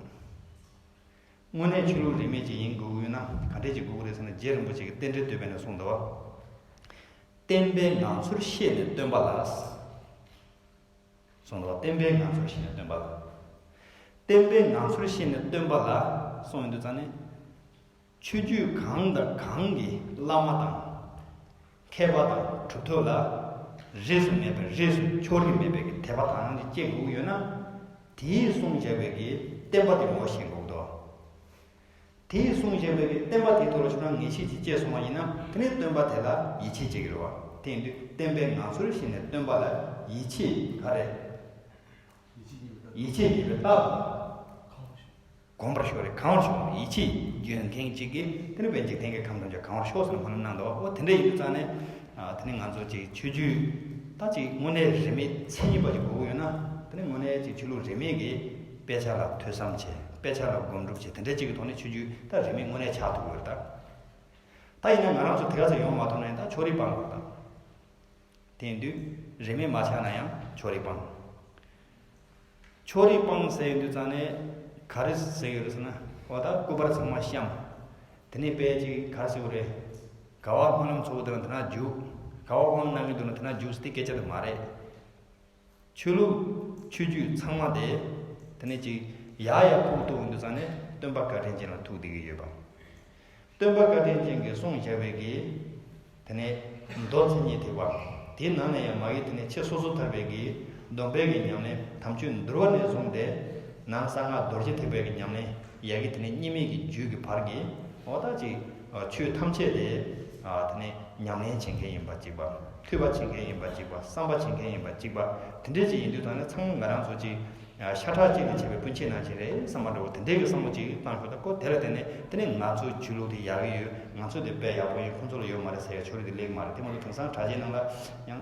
དངོས་གནས་ཆོས་ལུགས་རིས་མེད་ཅིག་ཡིན་དགོས་ཀྱི་ཡོད་ན་ག་འདྲས་ཅིག་དགོས་ཀྱི་རེད་ཟེར་ན། རྗེ་རིན་པོ་ཆེ་གིས་རྟེན་འབྲེལ་བསྟོད་པའི་ནང་གསུངས་འདུག་བ། བསྟན་པས་ངང་ཚུལ་ཤེས་ནས་སྟོན་པ་ལ། གསུངས་འདུག་བ། བསྟན་པས་ངང་ཚུལ་ཤེས་ནས་སྟོན་པ་ལ། བསྟན་པས་ངང་ཚུལ་ཤེས་ནས་སྟོན་པ་ལ་གསུངས་ཡོང་དུས་ཙང་ནས། ཆོས་བརྒྱུད་གང་དང་གང་གི་བླ་མ་དང་མཁས་པ་དང་གྲུབ་ཐོབ་ལ་རིས་སུ་མེད་པའི། རིས་སུ་ཕྱོགས་རིས་མེད་པའི་གི་དད་པ་དང་ཅིག་སྐྱེ་དགོས་ཀྱི་ཡོད་ན། དེས་གསུངས་བཞག་པའི་གི་བསྟན་པ་དེ་ངོ་ཤེས་དགོས་འདུག་དེས་གསུངས་བཞག་པའི་གི་བསྟན་པ་དེའི་ཐོག་ལ་ཁྱོད་རང་ངེས་ཤེས་ཅིག་སྐྱེས་སོང་བ་ཡིན་ན། དེ་ནས་སྟོན་པ་དེ་ལ་ཡིད་ཆེས་བྱེད་ཀྱི་རེད་བ། དེ་ཡིན་དུས་བསྟན་པས་ངང་ཚུལ་ཤེས་ནས་སྟོན་པ་ལ་ཡིད་ཆེས་ག་རེ། ཡིད་ཆེས་ཡིན་པའི་རྟགས། གོམས་པར་ཤོག་རེད། གང་བར་ཤོག་ཡིད་ཆེས་ཡོད་མཁན་ཅིག་གིས་དེ་ནི་བས་འཇིག་རྟེན་གྱི་ཁམས་ཐམས་ཅད་གང་བར་ཤོག་ཟེར་ནས་སྨོན་ལམ་གནང་འདུག་འོ་དེ་འདྲ་ཡིན་དུས་ཙང་ནས། ཨ་དེ་ནི་ང་ཚོ་ཅིག་ཆོས་བརྒྱུད་ད་ཅིག་དངོས་གནས་རིས་མེད་མཚན་ཉིད་པ་ཅིག་དགོས་ཀྱི་ཡོད་ན། དེ་ནི་དངོས་གནས་ཅིག་ཆོས་ལུགས་རིས་མེད་ཀྱི་དཔེ་ཆ་ལ་ཐོས་བསམ་བྱས། དཔེ་ཆ་ལ་སྒོམ་སྒྲུབ་བྱས། དེ་འདྲ་ཅིག་གི་ཐོག་ནས་ཆོས་བརྒྱུད་ད་རིས་མེད་དངོས་གནས་ཆགས་ཐུབ་ཀྱི་ཡོད་རེད་ད། ད་ཡིན་ན་ང་རང་ཚོ་དེ་ག་ཚོད་ཡོང་མ་ཐུབ་ན་ཡང་ད་ཕྱོགས་རིས་སྤང་དགོས་ད། དེ་ཡིན་དུས་རིས་མེད་མ་ཆགས་ན་ཡང་ཕྱོགས་རིས་སྤང་། ཕྱོགས་རིས་སྤང་ཟེར་ཡོང་དུས་ཙང་ནས་ག་རེ་ཟེར་ཡོད་རེད་ཟེར་ན། འོ་ད་སྐུ་པར་ཚང་མ་བཤམས། དེ་ནས་དཔེ་ཅིག་ག་རེ་ཟེར་དགོས་རེད། ག་བ་སྨོན་ལམ་ཚོགས་འདུག་ན་དེ་ན་རྒྱུགས། ག་བ་དབང་གནང་གི་འདུག་ན་དེ་ན་རྒྱུགས་ཟེར་དེ་སྐད་ཆ་དེ་མ་རེད། ཆོས་ལུགས་ཆོས་བརྒྱུད་ཚང་མ་དེ་དེ་ནས་ཅིག་ཡར་ཡར་ཕུག་ཐུག་ཡོང་དུས་ཙང་ནས་སྟོན་པ་བཀའ་དྲིན་ཅན་ལ་ཐུག་བསྡད་ཀྱི་ཡོད་པ། སྟོན་པ་བཀའ་དྲིན་ཅན་གྱིས་གསུངས་བཞག་པའི་གི་དེ་ནས་མདོ་མཚན་ཉིད་ཐེག་པ། དེའི་ནང་ནས་ཡང་མ་གི་དེ་ནས་ཕྱི་སོ་སོ་ཐར་པའི་གི་སྡོམ་པའི་གི་ཉམས་ལེན། དམ་ཆོས་འདུལ་བ་ནས་བཟུང་སྟེ་ནང་གསང་སྔགས་རྡོ་རྗེ་ཐེག་པའི་གི་ཉམས་ལེན། ཡ་གི་དེ་ནས་གཉིས་མེད་ཀྱི་རྒྱུད་ཀྱི་བར་གྱི་འོ་ད་ཅིག་ཆོས་ཐམས་ཅད་དེ་དེ་ནས་ཉམས་ལེན་བྱེད་མཁན་ཡིན་པ་གཅིག་པ། ཐོས་པ་བྱེད་མཁན་ཡིན་པ་གཅིག་པ། བསམ་པ་བྱེད་མཁན་ཡིན་པ་གཅིག་པ། དེ་འདྲས་ཅིག་ཡིན་དུས་ཙང་ནས་ཚང་མ་ང་རང་ཚོ་ཅིག་ ཤ་ཁྲག་གཅིག་ལས་བྱས་པའི་སྤུན་མཆེད་ནང་བཞིན་རེད་བསམ་པ་འདྲ་བོ་དེ་འདྲའི་གི་བསམ་བློ་ཅིག་བཏང་ཤོག་ད་ཁོ་དེ་ལ་བརྟེན་ནས་དེ་ནས་ང་ཚོའི་ཆོས་ལུགས་དེ་ཡག་གི་ཡོད། ང་ཚོ་དེ་དཔེ་ཡག་པོ་ཡིན། ཁོ་ཚོ་ལ་ཡོད་མ་རེད་ཟེར་ཡ་ཕྱོགས་རིས་དེ་སླེབས་མ་རེད། དེ་མ་གཏོགས་དེང་སང་གྲྭ་ཆས་ནང་ལ་ཡང་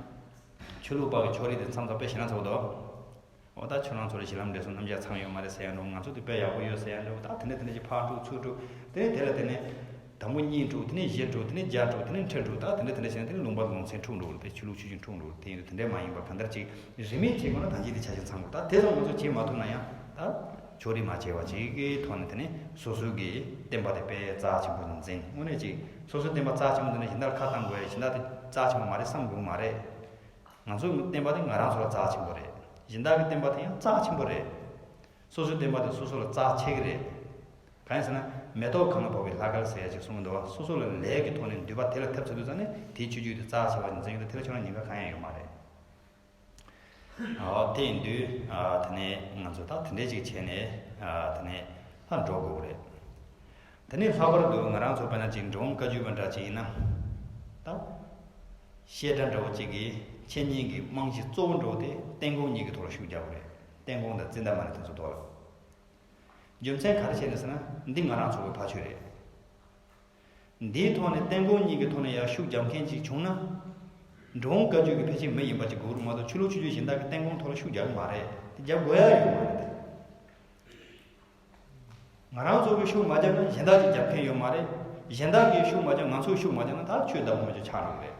ཆོས་ལུགས་པ་གི་ཕྱོགས་རིས་དེ་མཚམས་མཚམས་དཔེ་ཞེ་དྲག་ཚོགས་འདུག་འོ་ད་ཁྱོད་རང་ཚོ་ལ་ཞི་ལམ་འབྲས་སོ་རྣམ་གཞག་ཚང་ཡོད་མ་རེད་ཟེར་ཡ་འདྲ་བོ། ང་ཚོ་དེ་དཔེ་ཡག་པོ་ཡོད་ཟེར་ཡ་འདྲ་བོ། ད་དེ་འདྲ་དེ་འདྲ་ཅིག་ཕར་དཀྲུག་ཚུར་དཀྲུག་དེ་ནས་དེ་ལ་བརྟེན་ནས་དང་པོ་གཉིས་དཀྲུག་དེ་ནས་བཞི་དཀྲུག་དེ་ནས་བརྒྱ་དཀྲུག་དེ་ནས་ཁྲི་དཀྲུག་ད་དེ་འདྲ་དེ་འདྲ་བྱས་ནས་དེ་ནས་ལུང་པ་ལུང་ཚན་འཁྲུག་འགྲོ་གི་རེད། དེ་ཆོས་ལུགས་ཆོས་བརྒྱུད་འཁྲུག་འགྲོ་གི་རེད། དེ་ཡིན་དུས་དེ་འདྲ་མ་ཡིན་པ་གང་ལྟར་ཅིག་རིས་མེད་བྱེད་དགོས་ན་ད་གཅིག་དེ་ཆ་ཤས་ཚང་དགོས། ད་དེ་ཚོ་ང་ཚོ་བྱེད་མ་ཐུབ་ན་ཡང་ད་ཕྱོགས་རིས་མ་བྱས་པ་ཅིག་གི་ཐོག་ནས་དེ་ནས་སོ་སོ་གི་བསྟན་པ་དེ་དཔེ་རྩ་ཆེན་པོ་འཛིན། དངོས་གནས་ཅིག་སོ་སོའི་བསྟན་པ་རྩ་ཆེན་པོ་འཛིན་ན་གཞན་དག་ཁ་བཏང་དགོས་ཡ། གཞན་དག་དེ་རྩ་ཆེན་པོ་མ་རེད་བསམ་དགོས་མ་རེད། ང་ཚོའི་བསྟན་པ་དེ་ང་རང་ཚོ་ལ་རྩ་ཆེན་པོ་རེད། གཞན་དག་གི་བསྟན་པ་དེ་ཡང་རྩ་ཆེན་པོ་རེད། སོ་སོའི་བསྟན་པ་དེ་སོ་སོ་ལ་རྩ་ཆེ་གི་རེད། གང་ཡིན་ཟེར་ན་མེ་ཏོག་གང་ལ་བབས་པའི་ལྷ་སྐལ་ཟེར་ཡ་ཅིག་གསུངས་འདུག་བ། སོ་སོ་ལ་ལས་ཀྱི་ཐོག་ནས་འདུས་པ་དེ་ལ་ཐེབས་ཚར་དུས་ཙང་ནས་དེའི་ཆོས་བརྒྱུད་དེ་རྩ་ཆེ་བ་འཛིན་གྱི་འདུག་དེ་ལ་ཁྱོད་རང་ཉེན་ཁ་གང་ཡང་ཡོད་མ་རེད། ཨོ་དེ་ཡིན་དུས་ཨ་དེ་ནས་ང་ཚོ་ད་དེ་འདྲས་ཅིག་བྱས་ནས་ཨ་དེ་ནས་ལྷ་འགྲོ་དགོས་རེད། དེ་ནས་ལྷག་པར་དུ་ང་རང་ཚོ་དཔེར་ན་ཅིག་འབྲི་གུང་བཀའ་བརྒྱུད་པ་འདྲ་ཅིག་ཡིན་ན། ད་བཤད་གྲྭ་འདྲ་བོ་ཅིག་གི་འཆད་ཉན་གྱི་རྨང་གཞི་གཙོ་བོ་འདྲ་བོ་དེ་བསྟན་གོང་གཉིས་ཀྱི་ཐོག་ལ་ཤུགས་རྒྱག་དགོས་རེད། བསྟན་གོང་དང་ཙིནྟ་མ་ཎི་དེ་ཚོ་ཐོག་ལ། རྒྱུ་མཚན་ག་རེ་བྱས་ནས་ཟེར་ན་འདི་ང་རང་ཚོ་གི་ཕ་ཆོས་རེད། འདིའི་ཐོག་ནས་བསྟན་གོང་གཉིས་ཀྱི་ཐོག་ནས་ཡར་ཤུགས་རྒྱབ་མཁན་ཅིག་བྱུང་ན། འབྲི་གུང་བཀའ་བརྒྱུད་ཀྱི་ཕལ་ཆེར་མི་ཡིན་པ་ཅིག་དགོས་རེད་མ་གཏོགས་ཆོས་ལུགས་ཆོས་བརྒྱུད་གཞན་དག་གིས་བསྟན་གོང་ཐོག་ལ་ཤུགས་རྒྱག་གི་མ་རེད། དེ་རྒྱག་དགོས་ཡ་ཡོད་མ་རེད་དེ། ང་རང་ཚོ་གིས་ཤུགས་མ་བརྒྱབ་ན་གཞན་དག་གིས་རྒྱབ་མཁན་ཡོད་མ་རེད། གཞན་དག་གིས་ཤུགས་མ་བརྒྱབ་ང་ཚོས་ཤུགས་མ་བརྒྱབ་ན་ད་ཆོས་བདག་པོ་མེད་ཆ་ཆགས་འགྲོ་གི་རེད།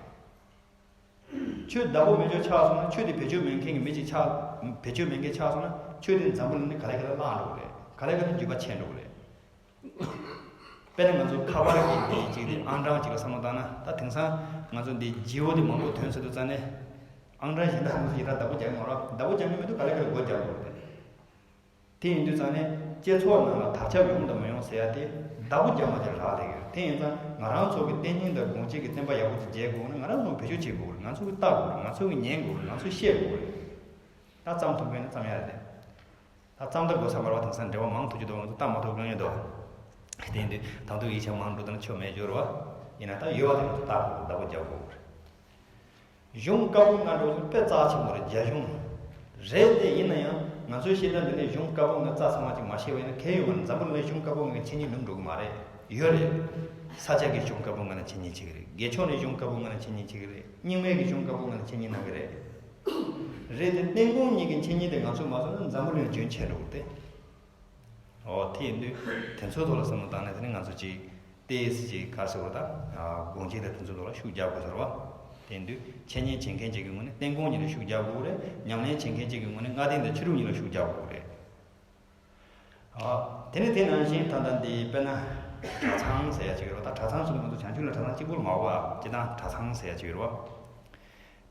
ཆོས་བདག་པོ་མེད་ཆ་ཆགས་སོང་ན་ཆོས་དེ་བེད་སྤྱོད་མེད་མཁན་གྱི་མི་ཅིག་ཆགས། བེད་སྤྱོད་མེད་མཁན་ཆགས་སོང་ན་ཆོས་དེ་འཛམ་བུ་གླིང་ནས་ག་ལེ་ག་ལེ་བརླག་འགྲོ་གི་རེད། ག་ལེ་ག་ལེ་འགྱོད་པ་ཆེ་འགྲོ་གི་རེད། དཔེར་ན་ང་ཚོ་ཁ་པར་གྱི་དེ་ཅིག་དེ་ཨང་གྲངས་ཅིག་ལ་བསམ་བློ་བཏང་ན་ད་དེང་སང་ང་ཚོ་འདི་ཇི་ཨོ་དེ་མང་པོ་ཐོན་ཚར་དུས་ཙང་ནས་ཨང་གྲངས་གཞན་དག་ང་ཚོ་ཡི་རང་བདག་པོ་རྒྱག་གི་མ་རེད། བདག་པོ་རྒྱག་མཁན་མི་འདུག་ག་ལེ་ག་ལེ་སྒོ་རྒྱག་དགོས་རེད། དེ་ཡིན་དུས་ཙང་ནས་སྤྱི་ཚོགས་ནང་ལ་དར་ཁྱབ་ཡོང་དང་མ་ཡོང་ཟེར་ཡ་དེ་བདག་པོ་རྒྱག་མ་རྒྱག་རག་ལས་ཡོད། དེ་ཡིན་ཙང་ང་རང་ཚོ་གི་བསྟན་སྙིང་དང་དགོངས་གཅིག་གི་བསྟན་པ་ཡག་པོ་ཅིག་མཇལ་དགོས་ན་ང་རང་ཚོ་བེད་སྤྱོད་བྱེད་དགོས་རེད། ང་ཚོ་གི་ལྟ་དགོས་རེད། ང་ཚོ་གི་ཉན་དགོས་རེད། ང་ཚོས་ཤེས་དགོས་རེད། ད་བརྩམས་ཐུབ་མཁན་ནི་བརྩམས་ཡ་རེད། ད་བརྩམས་ད་དགོས་ས་མ་རེད་པ། དེང་སང་འབྲེལ་བ་མང་ཐུབ་ཀྱི་འདུག་ང་ཚོ་ལྟ་མ་ཐུབ་གང་ཡོད་དོ། དེ་ཡིན་དུས་ད་དུང་ཡིག་ཆ་མང་འགྲོ་དང་ཆོ་མེད་འབྱོར་བ། ཡིན་ན་ད་ཡོད་པ་དེ་ང་ཚོ་ལྟ་དགོས་རེད། བདག་པོ་རྒྱག་དགོས་རེད། གཞུང་བཀའ་པོད་ལྔ་འདྲ་བོ་དཔེ་རྩ་ཆེན་པོ་རེད། རྒྱ་གཞུང་རེད་དེ། ཡིན་ན་ཡང་ང་ཚོའི་ཤེས་ཚད་འདི་ནས་གཞུང་བཀའ་པོད་ལྔ་རྩ་ཚང་བ་ཅིག་མ་ཤེས་པ་ཡིན་ན་གལ་ཡོད་མ་རེད། འཛམ་བུ་གླིང་གཞུང་བཀའ་པོད་ལྔ་གི་འཆད་ཉན་ལུམ་འགྲོ་གི་མ་རེད། ཡོད་རེད། ས་སྐྱ་གི་གཞུང་བཀའ་པོད་ལྔ་ལ་འཆད་ཉན་བྱེད་ཀྱི་རེད། དགེ་ཕྱོགས་ནས་གཞུང་བཀའ་པོད་ལྔ་ལ་འཆད་ཉན་བྱེད་ཀྱི་རེད། རྙིང་མའི་གི་གཞུང་བཀའ་པོད་ལྔ་ལ་འཆད་ཉན་གནང་གི་རེད། རེད་དེ་བསྟན་གོང་གཉིས་ཀྱི་འཆད་ཉན་དེ་ང་ཚོས་མ་བཟོས་ན་འཛམ་བུ་གླིང་ལ་རྒྱུན་ཆད་འགྲོ་གི་རེད་དེ། འོ་དེ་ཡིན་དུས་དེ་ཚོའི་ཐོག་ལ་བསམ་བློ་བཏང་ནས་དེ་ནི་ང་ཚོ་ཅིག་ཏོག་ཙམ་ཅིག་ག་རེ་ཟེར་དགོས་རེད། ད་དགོངས་གཅིག་དང་དེ་ཚོའི་ཐོག་ལ་ཤུགས་རྒྱག་དགོས་ཟེར་བ། དེ་ཡིན་དུས་འཆད་ཉན་བྱེད་མཁན་ཅིག་གི་ངོས་ནས་བསྟན་གོང་གཉིས་ལ་ཤུགས་རྒྱག་དགོས་རེད། ཉམས་ལེན་བྱེད་མཁན་ཅིག་གི་ངོས་ནས་ལྔ་ལྡན་དང་ཕྱི་སྒྲུབ་གཉིས་ལ་ཤུགས་རྒྱག་དགོས་རེད། ཨ། དེ་ནི་དེ་ནང་བཞིན་ད་ལྟ་འདི་དཔེར་ན་གྲྭ་ཚང་ཟེར་ཡ་ཅིག་ཡོད་རེད་པ། ད་གྲྭ་ཚང་ཟེར་ན་ང་ཚོ་བྱང་ཆུབ་ལ་གྲྭ་ཚང་གཅིག་པོ་ལ་མ་འོ་བ། སྤྱིར་བཏང་གྲྭ་ཚང་ཟེར་ཡ་ཅིག་ཡོད་རེད་པ།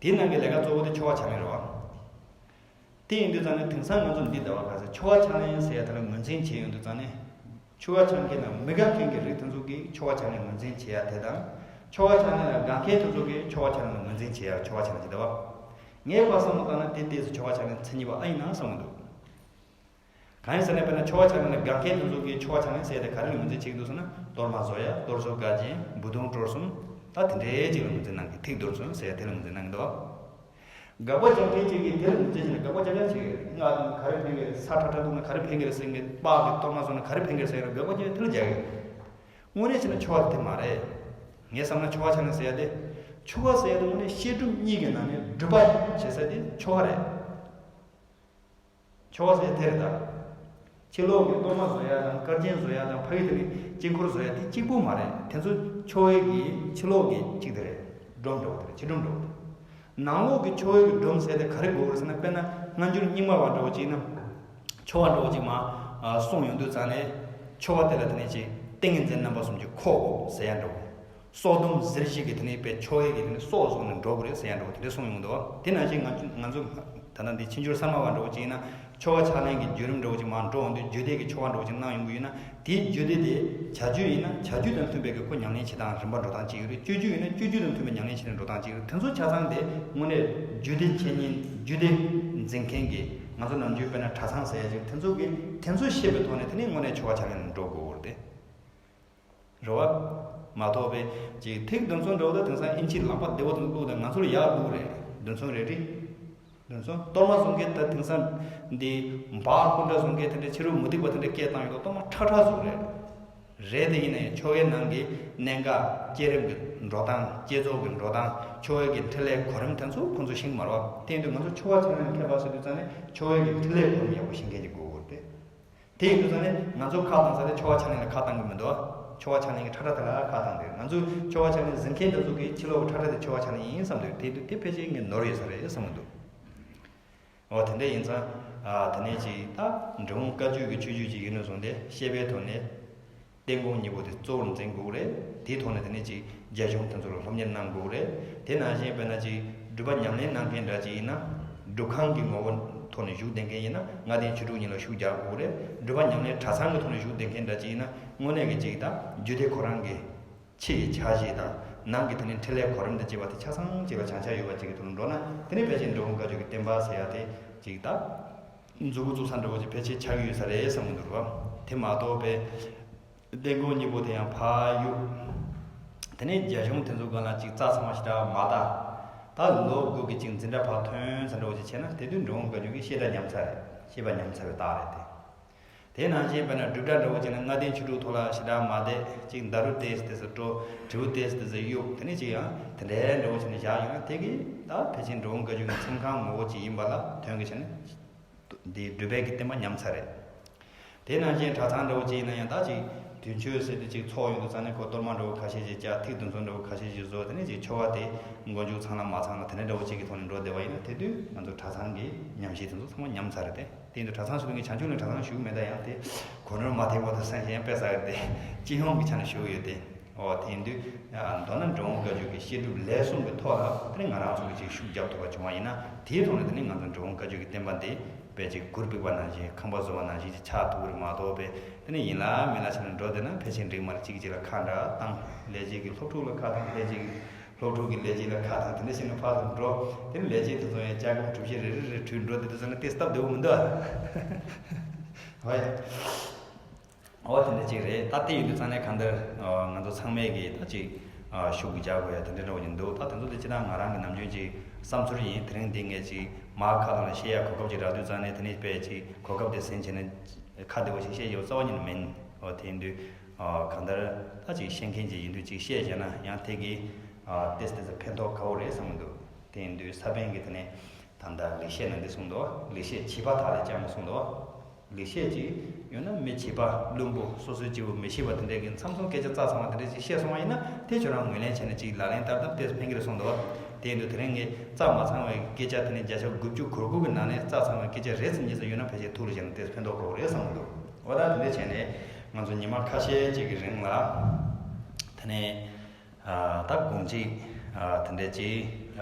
དེའི་ནང་གི་ལས་ཀ་གཙོ་བོ་དེ་ཆོ་ག་ཕྱག་ལེན་རེད་པ། དེ་ཡིན་དུས་ཙང་ནས་དེང་སང་ང་ཚོ་འདི་ཟླ་བ་ཁ་སང་ཆོ་ག་ཕྱག་ལེན་ཟེར་ཡ་དེ་ལ་ངོས་འཛིན་བྱས་ཡོང་དུས་ཙང་ནས། ཆོ་ག་ཕྱག་མཁན་ནང་མི་དགའ་མཁན་གྱི་རིགས་དེ་ཚོ་གིས་ཆོ་ག་ཕྱག་ལེན་ངོས་འཛིན་བྱེད་ཡ་དེ་དང་། ཆོ་ག་ཕྱག་ལེན་ལ་དགའ་མཁན་དེ་ཚོ་གིས་ཆོ་ག་ཕྱག་ལེན་ལ་ངོས་འཛིན་བྱེད་ཡ་ཆོ་ག་ཕྱག་ལེན་ཅིག་འདུག་པ། ངས་ཕར་བསམ་བློ་བཏང་ན་དེ་ཏོག་ཙམ་ཆོ་ག་ཕྱག་ལེན་མཚན་ཉིད་པ་ཨེ་ཡིན་ན་བསམ་གྱི་འདུག་གང་ཡིན་ཟེར་ན་དཔེར་ན་ཆོ་ག་ཕྱག་ལེན་ལ་དགའ་མཁན་དེ་ཚོ་གིས་ཆོ་ག་ཕྱག་ལེན་ཟེར་ཡ་དེ་ག་རེ་ལ་ངོས་འཛིན་བྱེད་ཀྱི་འདུག་ཟེར་ན། གཏོར་མ་བཟོ་ཡ། གཏོར་ཟོར་དཀར་ཆེན། འབུད་རྡུང་དཀྲོལ་གསུམ། ད་དེ་འདྲའི་ཅིག་ལ་ངོས་འཛིན་གནང་གི། ཐིག་གཏོར་གསུམ་ཟེར་ཡ་དེ་ལ་ངོས་འཛིན་གནང་གི་འདུག་དགག་པ་རྒྱག་མཁན་ཅིག་གིས་དེ་ལ་ངོས་འཛིན་བྱས་ནས་དགག་པ་རྒྱག་རྒྱག་བྱེད་ཀྱི་རེད། སྔགས་དང་ག་རེ་ཕན་གྱི་རེད། ས་ཁྲ་ཁྲ་བཏུང་ན་ག་རེ་ཕན་གྱི་རེད་ཟེར་མཁན། སྤགས་ཀྱི་གཏོར་མ་བཟོས་ན་ག་རེ་ཕན་གྱི་རེད་ཟེར་ཡ་ལ་དགག་པ་རྒྱག་དེ་ལ་རྒྱག་གི་རེད། དངོས་གནས་བྱས་ན་ཆོ་ག་དེ་མ་རེད། ངས་བསམ་ན་ཆོ་ག་ཕྱག་ལེན་ཟེར་ཡ་དེ། ཆོ་ག་ཟེར་ཡ་དེ་དངོས་གནས་བཤད་སྒྲུབ་གཉིས་ཀྱི་ནང་ནས་སྒྲུབ་པ་བྱེད་ས་དེ་ཆོ་ག་རེད། ཆོ་ག་ཟེར་དེ་རེད་ད། ཕྱི་ལོགས་ཀྱི་གཏོར་མ་བཟོ་ཡ་དང་དཀར་ཆེན་བཟོ་ཡ་དང་ཕ་གི་དེ་ནི་དཀྱིལ་འཁོར་བཟོ་ཡ་དེ་གཅིག་པུ་མ་རེད། དེ་ཚོ་ཆོ་གའི་གི་ཕྱི་ལོགས་ཀྱི་གཅིག་དེ་རེད། སྒྲོམ་འདྲ་བོ་དེ་རེད། ཕྱི་སྒྲོམ་འདྲ་བོ་དེ། ནང་ལོགས་ཀྱི་ཆོ་གའི་གི་སྒྲོམ་ཟེར་དེ་ག་རེ་དགོས་རེད་ཟེར་ན། དཔེར་ན་སྔ་འགྱུར་རྙིང་མ་བ་འདྲ་བོ་ཅིག་ཡིན་ན། ཆོ་ག་འདྲ་བོ་ཅིག་མར་གསུངས་ཡོང་དུས་ཙང་ནས་ཆོ་ག་དེ་ལ་དེ་ནས་ཅིག་ཏིང་ངེ་འཛིན་རྣམ་པ་གསུམ་གྱིས་འཁོར་དགོས་ཟེར་ཡ་འདྲ་བོ། སྲོག་སྡོམ་ཟིལ་གྱིས་དེ་ནས་པའི་ཆོ་གའི་གི་དེ་ནས་སྲོག་བཟུང་ནས་འགྲོ་དགོས་རེད་ཟེར་ཡ་འདྲ་བོ་དེ་འདྲ་གསུངས་ཡོང་འདུག་དེ་ནང་བཞིན་ང་ཚོ་ང་ཚོ་ད་ལྟ་འདི་ཕྱི་འགྱུར་གསར་མ་བ་འདྲ་བོ་ཅིག་ཡིན་ན། ཆོ་ག་ཕྱག་ལེན་གྱི་བརྒྱུད་རིམ་འདྲ་བོ་ཅིག་མར་འགྲོ་འོང་དུས་རྒྱུད་སྡེ་གི་ཆོ་ག་འདྲ་བོ་ཅིག་གནང་ཡོང་གི་ཡོད་ན། དེའི་རྒྱུད་སྡེ་དེ་བྱ་རྒྱུད་ཡིན་ན་བྱ་རྒྱུད་དང་མཐུན་པའི་གི་ཁོ་ཉམས་ལེན་བྱེད་སྟངས་རིམ་པ་འགྲོ་སྟངས་གཅིག་ཡོད་རེད། སྤྱོད་རྒྱུད་ཡིན་ན་སྤྱོད་རྒྱུད་དང་མཐུན་པའི་ཉམས་ལེན་བྱེད་སྟངས་འགྲོ་སྟངས་གཅིག་ཡོད་རེད། དེ་ཚོ་ཆ་ཚང་དེ་དངོས་གནས་རྒྱུད་སྡེ་འཆད་ཉན་རྒྱུད་སྡེ་འཛིན་མཁན་གྱི་ང་ཚོ་ནམ་རྒྱུན་དཔེར་ན་གྲྭ་ཚང་ཟེར་ཡ་ཅིག་དེ་ཚོ་གིས་དེ་ཚོ་ཤེས་པའི་ཐོག་ནས་དེ་ནས་དངོས་གནས་ཆོ་ག་ཕྱག་ལེན་ལ་འགྲོ་དགོས་རེད་དེ། རེད་བ། མ་གཏོགས་པའི་ཅིག་ཐིག་འདོན་ཚུལ་འདྲ་བོ་དང་དེང་སང་ཨིན་ཇིའི་ལག་པ་བདེ་བོ་དང་བླུགས་དང་ང་ཚོ་ལ་ཡག་བླུགས་རེད། འདོན་ཚུལ་རེད་དེ། དེ་ཚོ་གཏོར་མ་བཟོ་མཁན་ད་དེང་སང་འདི་འབའ་སྐུ་འདྲ་བཟོ་མཁན་དེ་འདྲ་ཕྱི་རོལ་མུ་སྟེགས་པ་དེ་འདྲ་སྐད་བཏང་ཡོད་དོ། གཏོར་མ་ཁྲ་ཁྲ་བཟོ་རེད། རེད་དེ་ཡིན་ན་ཡང་ཆོ་གའི་ནང་གི་གནད་འགག་བསྐྱེད་རིམ་གྱི་འགྲོ་སྟངས། བསྐྱེད་རྫོགས་ཀྱི་འགྲོ་སྟངས། ཆོ་གའི་གི་འཕྲིན་ལས་གོ་རིམ་དེ་ཚོ་ཁོང་ཚོ་ཤེས་ཀྱི་མ་རེད་བ། དེ་ཡིན་དུས་ང་ཚོ་ཆོ་ག་འཆད་ཉན་མཁས་པ་ཟེར་དུས་ཙང་ནས་ཆོ་གའི་གི་འཕྲིན་ལས་གོ་རིམ་ཡག་པོ་ཤེས་མཁན་ཅིག་དགོས་ཀྱི་རེད། དེ་ཡིན་དུས་ཙང་ནས་ང་ཚོ་ཁ་བཏང་ས་དེ་ཆོ་ག་འཆད་ཉན་ལ་ཁ་བཏང་གི་མི་འདུག་ཆོ་ག་འཆད་ཉན་གྱི་ཁྲ་ཁྲ་དེ་ལ་ཁ་བཏང་དེ། ང་ཚོས་ཆོ་ག་འཆད་ཉན་གཟིགས་མཁན་དེ་ཚོ་གིས་ཕྱི་ལོགས་ཁྲ་ཁྲ་དེ་ཆོ་ག་འཆད་ཉན་ཡིན་བསམ་དུས། དེ་དུས་དེ་ཕལ་ཆེར་ངས་ནོར་ཡོད་ས་རེད་བསམ་གྱི་འདུག་འོ་དེ་འདྲ་ཡིན་ཙང་། ཨ་དེ་ནས་ཅིག་ད་འབྲི་གུང་བཀའ་བརྒྱུད་ཀྱི་ཆོས་བརྒྱུད་ཅིག་ཡིན་ནས་བཟུང་སྟེ་བཤད་པའི་ཐོག་ནས་སྟེང་གོང་གཉིས་པོ་དེ་གཙོ་བོར་འཛིན་དགོས་རེད། དེའི་ཐོག་ནས་དེ་ནས་ཅིག་རྒྱ་གཞུང་དེ་ཚོ་ལ་སློབ་གཉེར་གནང་དགོས་རེད། དེ་ནང་བཞིན་དཔེར་ན་ཅིག་སྒྲུབ་པ་ཉམས་ལེན་གནང་མཁན་འདྲ་ཅིག་ཡིན་ན། སྒྲུབ་ཁང་གི་ངོ་བོ་ཐོག་ནས་བཞུགས་བསྡད་མཁན་ཡིན་ན་ལྔ་ལྡན་ཆོས་དྲུག་གཉིས་ལ་ཤུགས་རྒྱག་དགོས་རེད། སྒྲུབ་པ་ཉམས་ལེན་གྲྭ་ཚང་གི་ཐོག་ནས་བཞུགས་བསྡད་མཁན་འདྲ་ཅིག་ཡིན་ན་དངོས་གནས་ཀྱི་ཅིག་ད་རྒྱུད་སྡེ་ཁོ་རང་གི་ཕྱི་ཡི་ཕྱག་བཞེས་དང་ནང་གི་དེ་ནས་འཕྲིན་ལས་གོ་རིམ་དང་བཅས་པ་དེ་ཆ་ཚང་གཅིག་ལ་བྱང་ཆ་ཡོད་པ་ཅིག་གི་ཐོག་ནས་འགྲོ་ན། དེ་ནས་ཕལ་ཆེར་འབྲི་གུང་བཀའ་བརྒྱུད་ཀྱི་བསྟན་པ་ཟེར་ཡ་དེ་ཅིག་ད་མཛུབ་གུ་བཙུགས་ས་འདྲ་བོ་ཅིག་ཕལ་ཆེར་ཆགས་ཀྱི་ཡོད་ས་རེད་བསམ་གྱི་འདུག་ར། དེ་མ་གཏོགས་པའི་སྟེང་གོང་གཉིས་པོ་དེ་ཡང་ཕར་གཡུག་དེ་ནས་རྒྱ་གཞུང་དེ་ཚོ་སྒང་ལ་ཅིག་རྩ་ཚང་བ་ཞེ་དྲག་མ་བལྟ། ད་ལོ་དགུ་གི་ཅིག་འཛིན་གྲྭ་ཕར་ཐོན་ས་འདྲ་བོ་ཅིག་བྱས་ན། དེ་དུས་འབྲི་གུང་བཀའ་བརྒྱུད་ཀྱི་བཤད་གྲྭ་ཉམས་ཚར་རེད། བཤད་པ་ཉམས་ཚར་བའི་རྟགས་རེད་དེ། དེ་ནང་བཞིན་དཔེར་ན་སྒྲུབ་གྲྭ་འདྲ་བོ་བྱས་ན་ལྔ་ལྡན་ཆོས་དྲུག་ཐོག་ལ་ཞེ་དྲག་མ་བསྡད། ཅིག་ཌཱ་རུ་ཏོག་ཙམ་ཏོག་ཙམ་སྤྲོ། དྲིལ་བུ་ཏོག་ཙམ་ཏོག་ཙམ་གཡུག་དེ་ནས་ཅིག་ཡང་དེ་འདྲའི་འདྲ་བོ་བྱས་ནས་བཞག་ཡོད་ན། དེ་གིས་ད་ཕལ་ཆེར་འབྲི་གུང་བཀའ་བརྒྱུད་ཀྱི་མཚན་གང་ངོ་བོ་ཅིག་ཡིན་པ་ལ་དོན་གྱི་བྱས་ན་འདི་སྒྲུབ་པའི་གི་བསྟན་པ་ཉམས་ཚར་རེད། དེ་ནང་བཞིན་གྲྭ་ཚང་འདྲ་བོ་ཅིག་ཡིན་ན་ཡང་ད་ཅིག་དུས་མཆོད་ཟེར་དུས་ཅིག་ཚོགས་ཡོང་དུས་ཙང་ནས་ཁོ་གཏོར་མ་འདྲ་བོ་ཁ་ཤས་ཅིག་བཅག་ཐིག་དེ་ཚོ་འདྲ་བོ་ཁ་ཤས་ཅིག་བཟོ། དེ་ནས་ཅིག་ཆོ་ག་དེ་མགོ་མཇུག་ཚང་ལ་མ་ཚང་ལ་དེ་འདྲ་འདྲ་བོ་ཅིག་གི་ཐོག་ནས་འགྲོ་བསྡད་པ་ཡིན་ན། དེ་དུས་ང་ཚོ་གྲྭ་ཚང་གི་ཉམས་ཞིབ་དེ་ཚོ་ཚང་མ་ཉམས་ཚར་རེད་དེ། དེ་ཡིན་དུས་གྲྭ་ཚང་ཞུ་མཁན་གྱི་བྱང་ཆུབ་གླིང་གྲྭ་ཚང་ཞུ་གི་མེད། ད་ཡང་དེ་གོ་ནོར་མ་ཐེབས་པ་དང་སེམས་ཤེས་པས་ཟེར་གི་དེ་སྤྱི་ཡོངས་ཀྱི་ཆ་ནས་ཞུ་གི་ཡོད་དེ། འོ་དེ་ཡིན་དུས་མདོར་ན་འབྲི་གུང་བཀའ་བརྒྱུད་ཀྱི་བཤད་སྒྲུབ་ལས་གསུམ་གྱི་ཐོག་ལ་དེ་ནས་ང་རང་ཚོ་གི་ཅིག་ཤུགས་རྒྱབ་ཐུབ་པ་བྱུང་བ་ཡིན་ན། དེའི་ཐོག་ནས་དེ་ནས་ང་ཚོ་འབྲི་གུང་བཀའ་བརྒྱུད་ཀྱི་བསྟན་པ་འདི་དཔེ་ཅིག་གུར་ཕུབ་པ་ནང་བཞིན་ཁང་པ་བཟོ་བ་ནང་བཞིན་ཅིག་ཆགས་ཐུབ་ཀྱི་རེད་མ་གཏོགས། དཔེ་དེ་ནས་ཡིན་ལ་མིན་ལ་བྱས་ནས་འགྲོ་བསྡད་ན་ཕལ་ཆེར་འགྲིག་མ་རེད། གཅིག་གིས་གཅིག་ལ་ཁ་འདྲ་བཏང་། ལས་བྱེད་ཀྱིས་སློབ་ཕྲུག་ལ་ཁ་བཏང་། ལས་བྱེད་ཀྱིས་སློབ་ཕྲུག་གི་ལས་བྱེད་ལ་ཁ་བཏང་། དེ་འདྲ་བྱས་ནས་ཕར་ཚུར་འགྲོ། དེ་ནས་ལས་བྱེད་དེ་ཚོ་ཡང་ལྕགས་སྒམ་གྲུ་བཞི་རེ་རེ་རེ་དྲུད་འགྲོ། དེ་དུས་ཙམ་ན་དེ་སྟབས་བདེ་པོ་མི་འདུག་ཨ། ཧོ་ཡ། འོ་དེ་འདྲ་ཅིག་རེད། ད་དེ་ཡིན་དུས་ཙང་ནས་གང་ལྟར་ང་ཚོ་ཚང་མས་ཀྱིས་ད་ཅིག་ཤུགས་རྒྱག་དགོས་ཡ་དེ་འདྲ་འདྲ་བོ་ཅིག་འདུག་ད་དེ་ཚོ་དེ་སྤྱིར་བཏང་ང་རང་གི་ནམ་རྒྱུན་ཅིག་བསམ་ཚུལ་ཡིན། དེ་རིང་འདི་ངས་ཅིག་མར་ཁ་ཐོག་ལ་བཤད་ཡ་གོ་སྐབས་ཅིག་རག་དུས་ཙང་ནས། དེ་ནས་དཔེ་ཅིག་གོ་སྐབས་དེ་ཟིན་བྱས་ནས་ཁ་བདེ་བོ་ཞིག་བཤད་ཡོད་རྩ་བ་ཉིད་ནས་མིན། འོ་དེ་ཡིན་དུས་གང་ལྟར་ད་ཅིག་ཤེས་མཁན་ཅིག་ཡིན་དུས་ཅིག་བཤད་བྱས་ན་ཡང་དེ་གིས་ཏོག་ཙམ་ཏོག་ཙམ་ཕན་ཐོགས་དགའ་བོ་རེད་བསམ་གྱི་འདུག་དེ་ཡིན་དུས་ས་པཎ་གྱིས་དེ་ནས་ད་ལྟ་ལེགས་བཤད་ནང་འདི་གསུངས་འདུག་ལེགས་བཤད་བྱིས་པ་དག་ལས་ཀྱང་གསུངས་འདུག་ལེགས་བཤད་ཅིག་ཡོད་ན་མི་བྱིས་པ་བླུན་པོ་སོ་སོའི་སྐྱེ་བོ་མི་ཤེས་པ་དེ་འདྲས་ཀྱིས་མཚམས་མཚམས་སྐད་ཆ་རྩ་ཚང་བ་དེ་འདྲས་ཅིག་བཤད་སོང་བ་ཡིན་ན། དེ་ཁྱོད་རང་ངོས་ལེན་བྱས་ནས་ཅིག་ལག་ལེན་བསྟར་ན་ཏོག་ཙམ་ཕན་གྱི་རེད་གསུངས་འདུག་དེ་ཡིན་དུས་དེ་རིང་ངས་རྩ་མ་ཚང་བའི་སྐད་ཆ་དེ་ནས་བརྒྱ་ཆ་དགུ་བཅུ་གོ་དགུ་གི་ནང་ནས་རྩ་ཚང་བའི་སྐད་ཆ་རེ་ཙམ་གཉིས་ཙམ་ཡོད་ན་ཕལ་ཆེར་ཐུགས་ལ་བཞག་ན་ཏོག་ཙམ་ཕན་ཐོགས་དགོས་རེད་བསམ་གྱི་འདུག་འོ་ད་དེ་འདྲས་བྱས་ནས་ང་ཚོ་ཉི་མ་ཁ་ཤས་ཅིག་གི་རིང་ལ་དེ་ནས། ད་དགོང་གཅིག་དེ་འདྲ་ཅིག་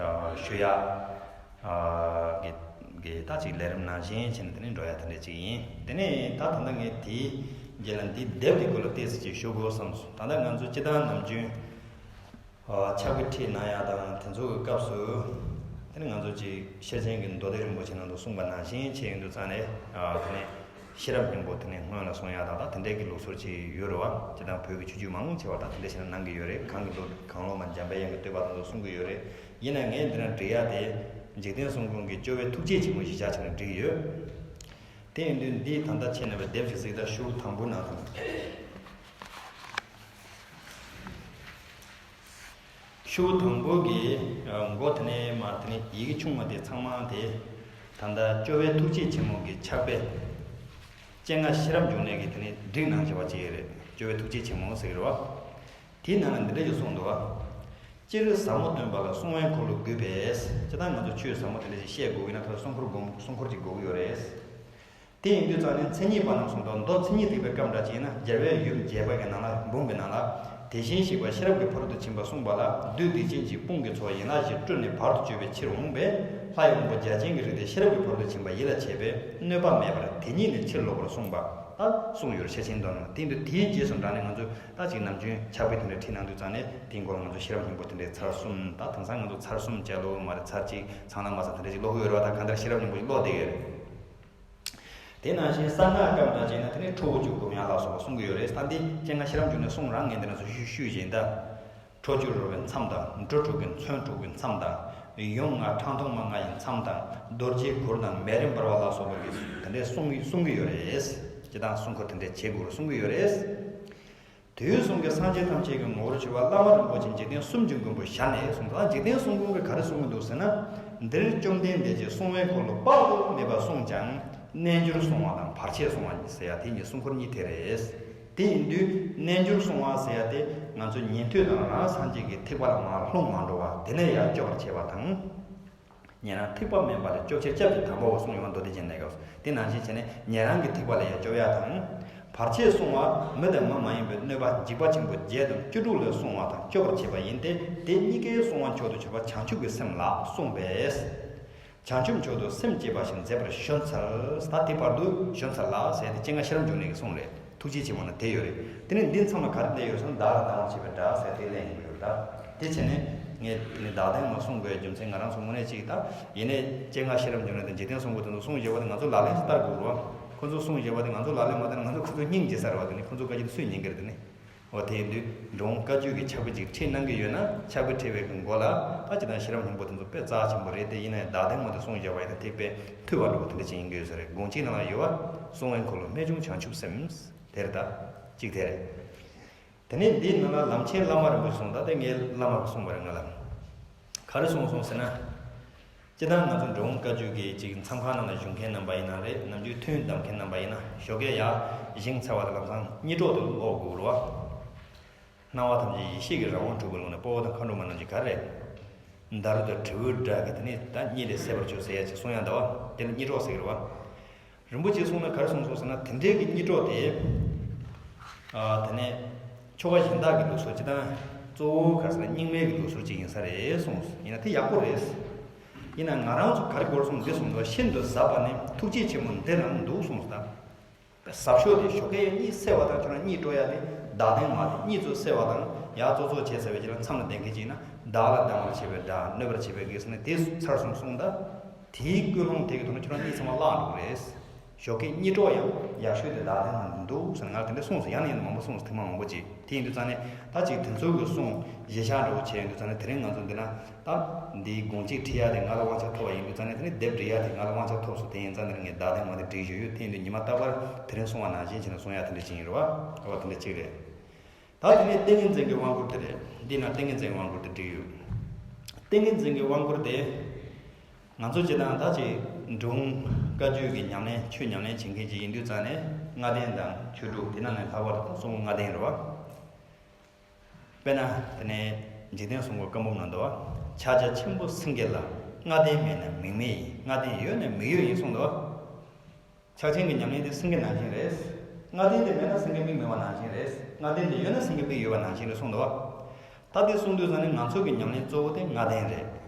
ཞུ་ཡག་གི་གི་ད་ཅིག་ལས་རིམ་ནང་བཞིན་བྱས་ནས་དེ་ནས་འགྲོ་ཡག་དེ་འདྲ་ཅིག་ཡིན། དེ་ནས་ད་ད་ལྟ་ངས་དེའི་རྗེས་ལ་འདི་དེབ་དེ་སྐོར་ལ་ཏོག་ཙམ་ཅིག་ཞུ་དགོས་བསམ་སོང་། ད་ལྟ་ང་ཚོ་སྤྱིར་བཏང་ནམ་རྒྱུན་ཕྱག་དཔེ་ཁྲིད་གནང་ཡག་དང་དེ་ཚོ་གི་སྐབས་སུ། དེ་ནས་ང་ཚོ་ཅིག་ཤེར་ཕྱིན་གྱི་མདོ་སྡེ་རིན་པོ་ཆེ་ནང་དུ་གསུངས་པ་ནང་བཞིན་བྱས་ཡོང་དུས་ཙང་ནས། དེ་ནས། ཤེས་རབ་སྙིང་པོ་དེ་ནས་སྔོན་ལ་སོང་ཡག་དང་། ད་དེ་འདྲའི་གི་ལུགས་སྲོལ་ཅིག་ཡོད་རེད་བ། སྤྱིར་བཏང་བོད་ཀྱི་ཆོས་བརྒྱུད་མང་ཆེ་བ་ད་དེ་འདྲ་ཞིག་ལ་གནང་གི་ཡོད་རེད། གང་གི་ལོ་གང་ལོ་མ་འཇམ་དཔལ་དབྱངས་ཀྱི་བསྟོད་པ་དང་ཚོ་གསུང་གི་ཡོད་རེད། ཡིན་ན་ངས་འདི་ན་འབྲི་ཡག་དེ་འཇིག་རྟེན་གསུམ་མགོན་གྱི་སྐྱོབ་པའི་ཐུགས་བསྐྱེད་ཆེན་མོ་གཞི་བཞག་བྱས་ནས་བྲིས་ཡོད། དེ་ཡིན་དུས་འདི་ད་ལྟ་ཁྱེད་རྣམ་པས་དེབ་ཞིག་གཟིགས་དང་། ཤོག་གུ་དང་པོ་ནང་དུ། ཤོག་གུ་དང་པོ་གི་མགོ་དེ་ནས་མར་དེ་ནས་ཡི་གེ་ཆུང་བ་དེ་ཚང་མ་དེ་ད་ལྟ་སྐྱོབ་པའི་ཐུགས་བསྐྱེད་ཆེན་མོ་གི་ཕྱག་དཔེ་སྤྱན་སྔ་ཤེས་རབ་འབྱུང་གནས་ཀྱིས་དེ་ནས་བསྒྲིགས་གནང་བྱས་པ་ཅིག་རེད། སྐྱོབ་པའི་ཐུགས་བསྐྱེད་ཆེན་མོ་ཟེར་གྱི་རེད་བ། དེའི་ནང་ལ་འདི་འདྲ་ཞིག་གསུངས་འདུག་བ། སྤྱིར་ཟབ་མོ་སྟོན་པ་ལ་གསུང་བའི་འཁོར་ལོ་དགོས་པས། སྤྱིར་བཏང་ང་ཚོ་ཆོས་ཟབ་མོ་དེ་འདྲ་ཞིག་བཤད་དགོས་ཀྱི་ན་ད་གསུང་འཁོར་སྒོམ། གསུང་འཁོར་ཅིག་དགོས་ཀྱི་ཡོད་རེད། དེ་ཡིན་དུས་ཙང་ནས་མཚན་ཉིད་པ་རྣམས་གསུངས་དང་། མདོ་མཚན་ཉིད་ཐེག་པའི་སྐབས་འདྲ་ཅིག་ཡིན་ན། རྒྱལ་བའི་ཡུམ་རྒྱས་པ་གི་ནང་ལ། འབུམ་གྱི་ནང་ལ། དེ་བཞིན་གཤེགས་པ་ཤེས་རབ་ཀྱི་ཕ་རོལ་ཏུ་ཕྱིན་པ་གསུངས་པ་ལ། བདུད་སྡིག་ཅན་གྱི་དཔུང་གི་ཚོགས་ཡན་ལག་བཞི་སྤྲུལ་ནས་བར་དུ་གཅོད་པའི་ཕྱིར་འོངས་པས། ལྷ་ཡི་དབང་པོ་བརྒྱ་བྱིན་གྱི་རིགས་ཏེ། ཤེས་རབ་ཀྱི་ཕ་རོལ་ཏུ་ཕྱིན་པ་ཡིད་ལ་བྱེད་པས། གནོད་པ་མེད་པར་དེ་ཉིད་ནི་ཕྱིར་ལོག་པར་གསུངས་པ། ད་གསུངས་ཡོད་རེད། ཤེར་ཕྱིན་མདོ་ནང་། དེ་ཡིན་དུས་དེའི་རྗེས་སུ་འབྲངས་ནས་ང་ཚོས་ད་ཅིག་ནམ་རྒྱུན་ཕྱག་དཔེ་དེ་འདྲ་ཁྲིད་གནང་དུས་ཙང་ནས། དེའི་སྐོར་ལ་ང་ཚོ་ཤེས་རབ་སྙིང་པོ་དེ་འདྲའི་ཚར་གསུམ། ད་དེང་སང་ང་ཚོ་ཚར་གསུམ་བྱས་ལོ་མ་རེད། ཚར་གཅིག་ཚང་ལ་མ་ཚར་དེ་འདྲ་ཞིག་ཀློག་གི་ཡོད་རེད་བ། ད་གང་ལྟར་ཤེས་རབ་སྙིང་པོ་ཞིག་ཀློག་བསྡད་ཡོད་རེད། དེ་ནང་བཞིན་གསང་སྔགས་སྐབས་འདྲ་བྱས་ན་དེ་ནས་ཁྲོ་བོ་བཅུ་སྒོམ་ཡག་ལ་སོགས་པ་གསུང་གི་ཡོད་རེད། ད་འདི་སྤྱན་སྔ་ཤེས་རབ་འབྱུང་གནས་གསུང་རང་ངས་འདི་ནང་ཚོ་ཞུ་ཞུས་བཞིན། ད་ཁྲོ་བཅུ་རོལ་པའི་མཚམས་དང་། འགྲོ་དྲུག་གི་མཚོན་དྲུག་གི་མཚམས་དང་ ཡུམ་ལྔ་ཁྲག་འཐུང་མ་ལྔ་ཡི་མཚམས་དང་རྡོ་རྗེའི་གུར་དང་མེ་རི་འབར་བ་ལ་སོགས་པ་གི་དེ་འདྲའི་གསུང་གསུང་གི་ཡོད་རེད། སྤྱིར་བཏང་གསུང་མཁན་དེ་འདྲའི་བྱེད་དགོས་རེད་གསུང་གི་ཡོད་རེད། དུས་གསུམ་གྱི་སངས་རྒྱས་ཐམས་ཅད་ཀྱི་ངོ་བོར་གྱུར་པ་བླ་མ་རིན་པོ་ཆེ་འཇིག་རྟེན་སུམ་བརྒྱའི་མགོན་པོ་ཞལ་ནས་གསུངས། ད་འཇིག་རྟེན་གསུམ་མགོན་གྱིས་ག་རེ་གསུང་གི་འདུག་ཟེར་ན། འདིར་བཅོམ་ལྡན་འདས་ཀྱིས་གསུང་བའི་འཁོར་ལོ་དཔག་ཏུ་མེད་པ་གསུངས་ཀྱང་རྣལ་འབྱོར་གསུང་བ་དང་བར་ཆད་གསུང་བ་ཟེར་ཡ་དེ་གཉིས་གསུང་འཁོར་གཉིས་དེ་རེད། དེ་ཡིན་དུས་རྣལ་འབྱོར་གསུང་བ་ཟེར་ཡ་དེ་ང་ཚོ་ཉན་ཐོས་དང་རང་སངས་རྒྱས་ཀྱི་ཐེག་པ་ལ་མར་ལྷུང་མ་འགྲོ་བ་དེ་ནས་ཡར་སྐྱོབ་པར་བྱེད་པ་དང་། ཉན་རང་ཐེག་པ་དམན་པ་ལ་སྐྱོབ་ཕྱིར་སྐྱབས་ཀྱི་དམ་པའོ་གསུངས་ཡོད་པ་མདོ་སྡེ་རྒྱན་ལས་སྐབས་སུ། དེ་ནང་བཞིན་བྱས་ནས་ཉན་རང་གི་ཐེག་པ་ལ་ཡང་སྐྱོབ་ཡ་དང་། བར་ཆད་སྲུང་བ་མི་དང་མི་མ་ཡིན་པའི་གནོད་པ་འཇིགས་པ་ཆེན་པོ་བརྒྱད་དང་བཅུ་དྲུག་ལས་སྲུང་བ་དང་སྐྱོབ་པར་བྱེད་པ་ཡིན་ཏེ། དེ་གཉིས་ཀའི་སྲུང་བ་མཆོག་ཏུ་གྱུར་པ་བྱང་ཆུབ་ཀྱི་སེམས་ལ་གསུངས་པས། བྱང་ཆུབ་མཆོག་ཏུ་སེམས་བསྐྱེད་པ་ཞིག་མཛད་པར་ཞུ་འཚལ། ད་དེ་བར་དུ་ཞུ་འཚལ་ལ་ཟེར་ཏེ་སྤྱན་སྔ་ཤེས་རབ་འབྱུང་གནས་ཀྱི་གསུང་རེད། ཐུགས་རྗེ་ཆེན་པོ་ན་དེ་ཡོད་རེད། དེ་ནས་འདི་མཚམས་ལ་ག་རེ་བསྡད་ཡོད་ཟེར་ན། བདག་ལ་སྡང་བར་བྱེད་པའི་སྒྲ་ཟེར་དེ་ལེན་ཡོད་རེད། ད་དེ་བྱས་ནས་ངས་ནི་བདག་ལྡན་མ་གསུང་དགོས་རྒྱུ་མཚན། ང་རང་ཚོ་དངོས་གནས་ཅིག་ད་ཡིན་ནའི་སྤྱན་སྔ་ཤེས་རབ་འབྱུང་གནས་དང་འཇིག་རྟེན་གསུམ་མགོན་དེ་ཚོ་གསུང་བཞག་པ་དེ་ང་ཚོ་ལག་ལེན་ཞིག་བསྟར་དགོས་རེད་བ། ཁོ་ཚོ་གསུང་བཞག་པ་དེ་ང་ཚོ་ལག་ལེན་མ་བསྟར་ན་ང་ཚོ་ཁོ་ཚོ་སྙིང་རྗེ་ས་རེད་བ། དེ་ནི་ཁོ་ཚོ་བཀའ་བརྒྱུད་སུས་ཉན་གི་རེད། དེ་ནི་འོ་དེ་ཡིན་དུས་འབྲི་གུང་བཀའ་བརྒྱུད་ཀྱི་ཕྱག་དཔེ་ཅིག་ཁྲིད་གནང་གི་ཡོད་ན། ཕྱག་དཔེ་ཁྲིད་པའི་གི་མགོ་ལ་ད་ཅི་ལྟར་ཤེས་རབ་སྙིང་པོ་དེ་ཚོ་དཔེ་རྩ་ཆེན་པོ་རེད་དེ། ཡིན་ནའི་བདག་ལྡན་མ་དེ་གསུང་བཞག་པ་ཡིན་ན་དེ་དཔེ་ཐུབ་པ་འགྲོ་བ་དེ་འདྲ་ཅིག་ཡིན་དགོས་ས་རེད། དགོངས་གཅིག་ནང་ལ་ཡོད་བ། གསུང་བའི་འཁོར་ལོ་རྨད་བྱུང་བྱང་ཆུབ་སེམས། དེ་རེད། ད་གཅིག་དེ་རེད། དེ་ནས་འདིའི་ནང་ལ་ལམ་ཆེན་བླ་མ་རིན་པོ་ཆེ་གསུངས། ད་དེ་ངའི་བླ་མ་གསུངས་པ་རེད། ང་ལ་ག་རེ་གསུངས་སོང་ཟེར་ན། སྤྱིར་བཏང་ང་ཚོ་འབྲི་གུང་བཀའ་བརྒྱུད་ཀྱི་ཅིག་མཚམས་ཁང་ནང་ལ་བཞུགས་མཁན་རྣམ་པ་ཡིན་ན་རེད། ནམ་རྒྱུན་ཐུན་བསྡམས་མཁན་རྣམ་པ་ཡིན་ན། ཞོགས་ཀས་ཡར་བཞེངས་ཚར་བ་དང་ལམ་སང་སྙིགས་གྲོགས་དེ་ཀློག་དགོས་རེད་བ། སྣང་བ་ཐམས་ཅད་ཡེ་ཤེས་ཀྱི་རང་དབང་གྲུབ་པའི་ཀློང་ནས། དཔའ་བོ་དང་མཁའ་འགྲོ་མ་རྣམས་ཀྱི་ག་རེ། མདའ་རུ་དང་དྲིལ་བུའི་སྒྲ་གིས་དེ་ནས་ད་གཉིད་ལས་སད་པར་གྱུར་ཟེར་ཡ་ཅིག་གསུང་ཡ་འདུག་བ། དེ་ལ་སྙིགས་གྲོགས་ཟེར་གི་རེད་བ། རིན་པོ་ཆེས་གསུངས་ན་ག་རེ་གསུངས་སོང་ཟེར་ན། དེ་འདྲའི་གི་སྙིགས་གྲོགས་དེ། ཨ། དེ་ནས་ཆོ་ག་གཞན་དག་གི་ལུགས་སྲོལ་ཅིག་དང་། གཙོ་བོ་ག་རེ་ཟེར་ན་རྙིང་མའི་གི་ལུགས་སྲོལ་ཅིག་ཡིན་ས་རེད་གསུངས། ཡིན་ན་དེ་ཡག་པོ་རེད། ཡིན་ན་ང་རང་ཚོ་ག་རེ་དགོས་གསུངས། འདི་གསུངས་འདུག་ཤིན་ཏུ་ཟབ་པ་ནི་ཐུགས་རྗེ་ཆེན་པོ་འདི་རང་འདུག་གསུངས་སོང་། ད་ཟབ་ཤོས་དེ་ཞོགས་ཀས་གཉིད་སད་པ་དང་ཁྱོད་རང་གཉིད་སྤྲོ་ཡ་དེ། བདག་ལྡན་མ་དེ་གཉིད་ཚུར་སད་པ་དང་ཡར་ཙོག་ཙོག་བྱས་ཚར་བའི་རྗེས་ལ་མཚམས་ལ་བསྡད་མཁན་ཅིག་ཡིན་ན། བདག་ལ་སྡང་བར་བྱེད་པའི་སྒྲ། གནོད་པར་བྱེད་པའི་གེགས་ཟེར་ནས་དེ་ཚར་སོང་གསུངས། ད་དེའི་ཀུན་སློང་དེ་གི་ཐོག་ནས་ཁྱོད་རང་གཉིད་ཚང་མ་བརླག་འགྲོ་གི་རེད། ཞོགས་ཀས་གཉིད་སྤྲོ་ཡང་ཡག་ཤོས་དེ་བདག་ལྡན་མ་འདུག་ཟེར་ནས་ང་ལ་དེ་འདྲ་གསུངས་སོང་། ཡང་ནས་ཡང་དུ་མང་པོ་གསུངས་སོང་། ཐེངས་མ་མང་པོ་ཅིག་དེ་ཡིན་དུས་ཙང་ནས་ད་ཅིག་དེ་ཚོ་གི་གསུང་གཞི་བཞག་འདྲ་བོ་བྱས་ཡོང་དུས་ཙང་ནས། དེ་རིང་ང་ཚོ་འདི་ན་ད་འདིའི་དགོངས་གཅིག་ཁྲིད་ཡ་དེ་ང་ལ་དབང་ཆ་ཐོབ་པ་ཡིན་དུས་ཙང་ནས། དེ་ནས་དེབ་འབྲི་ཡ་དེ་ང་ལ་དབང་ཆ་ཐོབ་སོང་། དེ་ཡིན་ཙང་ནས་ངས་བདག་ལྡན་མ་དེ་བསྒྲིགས་བཞག་ཡོད། དེ་ཡིན་དུས་ཉི་མ་རྟག་པར་དེ་རིང་གསུང་བ་ནང་བཞིན་བྱས་ནས་གསུང་ཡ་དེ་འདྲ་ཅིག་ཡིན་རེད་བ། འོ་དེ་འདྲ་ཅིག་རེད། ད་དེ་ནས་ཏིང་ངེ་འཛིན་གྱི་དབང་བསྐུར་དེ་རེད། འདི་ན་ཏིང་ངེ་འཛིན་གྱི་དབང་བསྐུར་དེ་བྲིས་ཡོད། ཏིང་ངེ་འཛིན་གྱི་དབང་བསྐུར་དེ། ང་ཚོ་སྤྱིར་བཏང་ད་ཅིག་འབྲི་གུང་བཀའ་བརྒྱུད་ཀྱི་ཉམས་ལེན། ཆོས་ཉམས་ལེན་བྱེད་མཁན་ཅིག་ཡིན་དུས་ཙང་ནས་ལྔ་ལྡན་དང་ཆོས་དྲུག་དེ་ནང་ནས་ལྷག་པར་དུ་གསུང་ལྔ་ལྡན་རེད་བ། དཔེར་ན་དེ་ནས་འཇིག་རྟེན་གསུམ་མགོན་བཀའ་འབུམ་ནང་དུ་བ། ཕྱག་རྒྱ་ཆེན་པོ་སེང་གེ་ལ། ལྔ་ལྡན་མེད་ན་མིག་མེད་ཡིན། ལྔ་ལྡན་ཡོད་ན་མིག་ཡོད་ཡིན་གསུངས་འདུག་བ། ཕྱག་ཆེན་གྱི་ཉམས་ལེན་དེ་སེང་གེ་ནང་བཞིན་རེད། ལྔ་ལྡན་དེ་མེད་ན་སེང་གེ་མིག་མེད་པ་ནང་བཞིན་རེད། ལྔ་ལྡན་དེ་ཡོད་ན་སེང་གེ་མིག་ཡོད་པ་ནང་བཞིན་རེད་གསུངས་འདུག་བ། ད་དེ་གསུངས་དུས་ཙང་ནས་ང་ཚོ་གི་ཉམས་ལེན་གཙོ་བོ་དེ་ལྔ་ལྡན་རེད།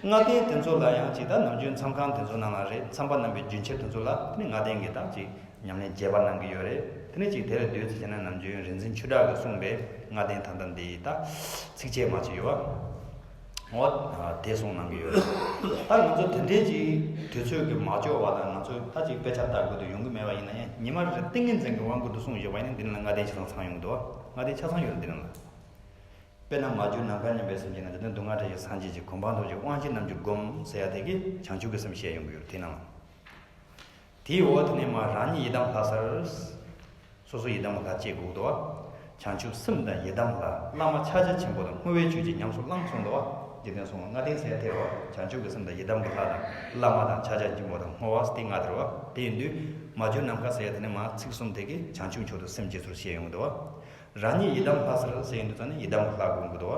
ལྔ་ལྡན་དེ་ཚོ་ལ་ཡང་ཅིག་ད་ནམ་རྒྱུན་མཚམས་ཁང་དེ་ཚོ་ནང་ལ་རེད། མཚམས་པ་བསྣམས་པའི་རྒྱུན་ཆེན་དེ་ཚོ་ལ་དེ་ནས་ལྔ་ལྡན་གྱི་ད་ཅིག་ཉམས་ལེན་རྒྱས་པ་གནང་གི་ཡོད་རེད། དེ་ནས་ཅིག་དེ་ལ་ལྟོས་ཙམ་བྱས་ན་ནམ་རྒྱུན་རིག་འཛིན་ཆོས་གྲགས་ཀྱིས་གསུངས་པའི་ལྔ་ལྡན་ད་ལྟ་འདི་ད་ཚིགས་བཅད་མ་ཅིག་ཡོད་བ། འོ་དེ་གསུངས་གནང་གི་ཡོད་རེད། ད་ང་ཚོ་དེ་འདྲའི་ཅིག་དུས་ཚོད་ཀྱིས་མ་ལྕོགས་པ་དང་། ང་ཚོ་ད་ཅིག་དཔེ་ཆ་ལྟ་དགོས་དུས་ཡོང་གི་མེད་པ་ཡིན་ན་ཡང་། ཉི་མ་རེ་ཏིང་ངེ་འཛིན་གྱི་དབང་བསྐུར་དུ་གསུངས་ཡོད་པ་ཡིན་ན། འདི་ནང་ལ་ལྔ་ལྡན་ཆ་ཚང་ཚང་ཡོང་གི་འདུག་བ། ལྔ་ལྡན་ཆ་ཚང་ཡོད་རེད་འདི་ནང་ལ། དཔེར་ན་མ་གྱུར་ནམ་མཁའ་མཉམ་པའི་སེམས་ཅན་ལ། འཇིག་རྟེན་སྡུག་བསྔལ་བྲལ་བའི་སངས་རྒྱས་ཀྱི། གོ་འཕང་ཐོབ་ཕྱིར་དབང་བཞི་རྣམས་ཀྱིས་བསྒོམ་ཟེར་ཡ་དེ་གིས་བྱང་ཆུབ་ཀྱི་སེམས་བཤད་ཡོང་གི་ཡོད་རེད་དེ་ནང་ལ། དེའི་འོག་དེ་ནས་མར་རང་ཉིད་ཡི་དམ་ལྷ་སར། སོ་སོ་ཡི་དམ་ལྷ་བསྐྱེད་དགོས་འདུག་བ། བྱང་ཆུབ་སེམས་དང་ཡི་དམ་ལྷ། བླ་མ་ཕྱག་རྒྱ་ཆེན་པོ་དང་བསྔོ་བའི་ཆོས་ཀྱིས་ཉམས་སུ་བླང་གསུངས་འདུག་བ། འཇིག་རྟེན་གསུམ་མགོན་ལྔ་ལྡན་ཟེར་ཡ་དེ་རེད་བ། བྱང་ཆུབ་ཀྱི་སེམས་དང་ཡི་དམ་གྱི་ལྷ་དང་། བླ་མ་དང་ཕྱག་རྒྱ་ཆེན་པོ་དང་བསྔོ་བ་དེ་ལྔ་དེ་རེད་བ། དེ་ཡིན་དུས་མ་གྱུར་ནམ་མཁའ་ཟེར་ཡ་དེ་ནས་མར་ཚིག་གསུམ་དེ་གིས་བྱང་ཆུབ་མཆོག་ཏུ་སེམས་བསྐྱེད་ཚུལ་བཤད་ཡོང་གི་འདུག་བ། རང་ཉིད་ཡི་དམ་ལྷ་སར་ཟེར་ཡོང་དུས་ཙང་ནས་ཡི་དམ་ལྷ་དགོས་ཀྱི་འདུག་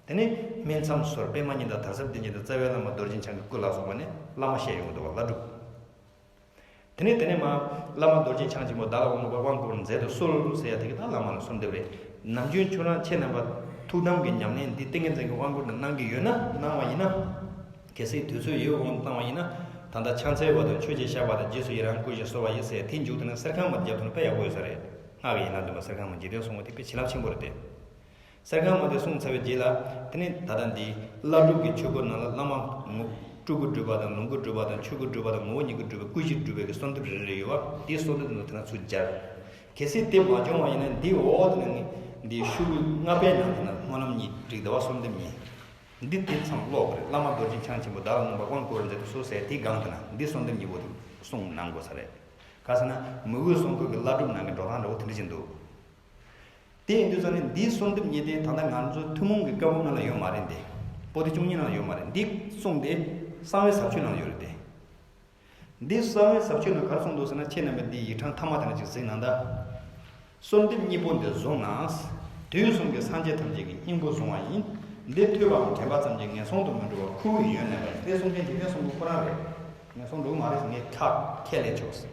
བ། དེ་ནས་སྨིན་མཚམས་སོར་པདྨ་ཉིད་དང་དར་ཟབ་བདེ་ཆེན་དང་རྩ་བའི་བླ་མ་རྡོ་རྗེ་འཆང་གི་སྐུ་ལ་སོགས་པ་ནས་བླ་མ་བཤད་ཡོང་གི་འདུག་བ། ལྷ་སྒྲུབ། དེ་ནས་དེ་ནས་མར་བླ་མ་རྡོ་རྗེ་འཆང་ཆེན་པོ་བདག་ལ་དབང་བསྐུར་བ། དབང་བསྐུར་མཛད་དུ་གསོལ་ཟེར་ཡ་དེ་གིས་ད་བླ་མ་ལ་གསོལ་འདེབས་རེད། ནམ་རྒྱུན་ཁྱོད་རང་ཁྱེད་རྣམ་པ་ཐུགས་དམ་གྱི་ཉམས་ལེན་འདི་ཏིང་ངེ་འཛིན་གྱི་དབང་བསྐུར་དང་གནང་གི་ཡོད་ན། གནང་བ་ཡིན་ན། གལ་སྲིད་དུས་ཚོད་ཡོད་དབང་དུ་བཏང་བ་ཡིན་ན། ད་ལྟ་ཕྱག་འཚལ་བ་དང་མཆོད་ཅིང་བཤགས་པ་དང་། རྗེས་སུ་ཡི་རང་བསྐུལ་ཞིང་གསོལ་བ་ཡི་ཟེར་དེ་མཇུག་ཏུ་ནས་གསེར་ཁང་མ་རྒྱབ་ཐུབ་ན་དཔེ་ཡག་པོ་ཡོད་ས་རེད། སྔགས་ཀྱི་ཡན་ལག་བདུན་པ་གསེར་ཁང་མ་འཇིག་རྟེན་གསུམ་མགོན་དེ་དཔེ་བྱིན་རླབས་ཆེན་པོ་རེད་དེ། གསེར་ཁང་མ་དེ་གསུངས་ཚར་བའི་རྗེས་ལ། དེ་ནས་ད་ལྟ་འདི་བླ་སྒྲུབ་ཀྱི་ཆོས་སྐོར་ནང་ལ་བླ་མ་ངོ་སྤྲུལ་སྐུ་སྒྲུབ་པ་དང་། ལོངས་སྐུ་སྒྲུབ་པ་དང་། ཆོས་སྐུ་སྒྲུབ་པ་དང་། ངོ་བོ་ཉིད་སྐུ་སྒྲུབ་པའི་སྐུ་བཞི་སྒྲུབ་པའི་གི་གསོལ་འདེབས་རེ་རེ་ཡོད་བ། དེའི་གསོལ་འདེབས་དེ་ཚོ་དེ་ན་ཚུར་སྦྱར། གལ་སྲིད་དེ་མ་བྱུང་བ་ཡིན་ན། འདིའི་འོག་དེ་ནས་འདིའི་ཤོག་གུ་ལྔ་པའི་ནང་དེ་ན་སྨོན་ལམ་གཉིས་བསྒྲིགས་འདུག་བ། གསོལ་འདེབས་གཉིས། འདི་དེ་ཚང་ཀློག་དགོས་རེད། བླ་མ་རྡོ་རྗེ་འཆང་ཆེན་པོ་བདག་ལ་མངོན་པར་དབང་བསྐུར་བར་མཛད་དུ་གསོལ་ཟེར་དེའི་སྒང་དེ་ན་འདི་གསོལ་འདེབས་གཉིས་པོ་དེ་གསུངས་གནང་དགོས་ས་རེད། ག་ཟེར་ན་མི་དགོས་གསུང་དགོས་ཀྱི་བླ་སྒྲུབ་ནང་གི་འགྲོ་སྟངས་འདྲ་བོ་དེ་འདྲ་ཅིག་འདུག་དེ་ཡིན་དུས་ཙང་ནས་འདིའི་གསོལ་འདེབས་གཉིས་དེ་ད་ལྟ་ང་ཚོའི་ཐུན་མོང་གི་བཀའ་འབུམ་ནང་ལ་ཡོད་མ་རེད་དེ། པོ་ཏི་བཅུ་གཉིས་ནང་ལ་ཡོད་མ་རེད། འདི་གསུངས་དེ་གསང་བའི་ཟབ་ཆོས་ནང་ལ་ཡོད་རེད་དེ། འདི་གསང་བའི་ཟབ་ཆོས་ནང་ག་རེ་གསུངས་འདུག་ཟེར་ན། ཁྱེད་རྣམ་པས་འདིའི་ཡིག་ཕྲེང་ཐ་མ་དེ་ནས་ཅིག་གཟིགས་གནང་དང་། གསོལ་འདེབས་གཉིས་པོ་འདི་བཟུང་ན། དུས་གསུམ་གྱི་སངས་རྒྱས་ཐམས་ཅད་ཀྱི་སྙིང་པོ་བཟུང་བ་ཡིན། འདི་ཐོས་པའམ་དྲན་པ་ཙམ་གྱིས་ངན་སོང་དུ་མི་འགྲོ་བར་ཁུ་བའི་ཡོན་ལེན་པ་ཡིན། དེ་གསུང་མཁན་དེ་ངན་སོང་གི་ཁོ་རང་རེད། ངན་སོང་འགྲོ་གི་མ་རེད་ཟེར་ངས་ཁ་ཁས་ལེན་ཆོག་ཟེར།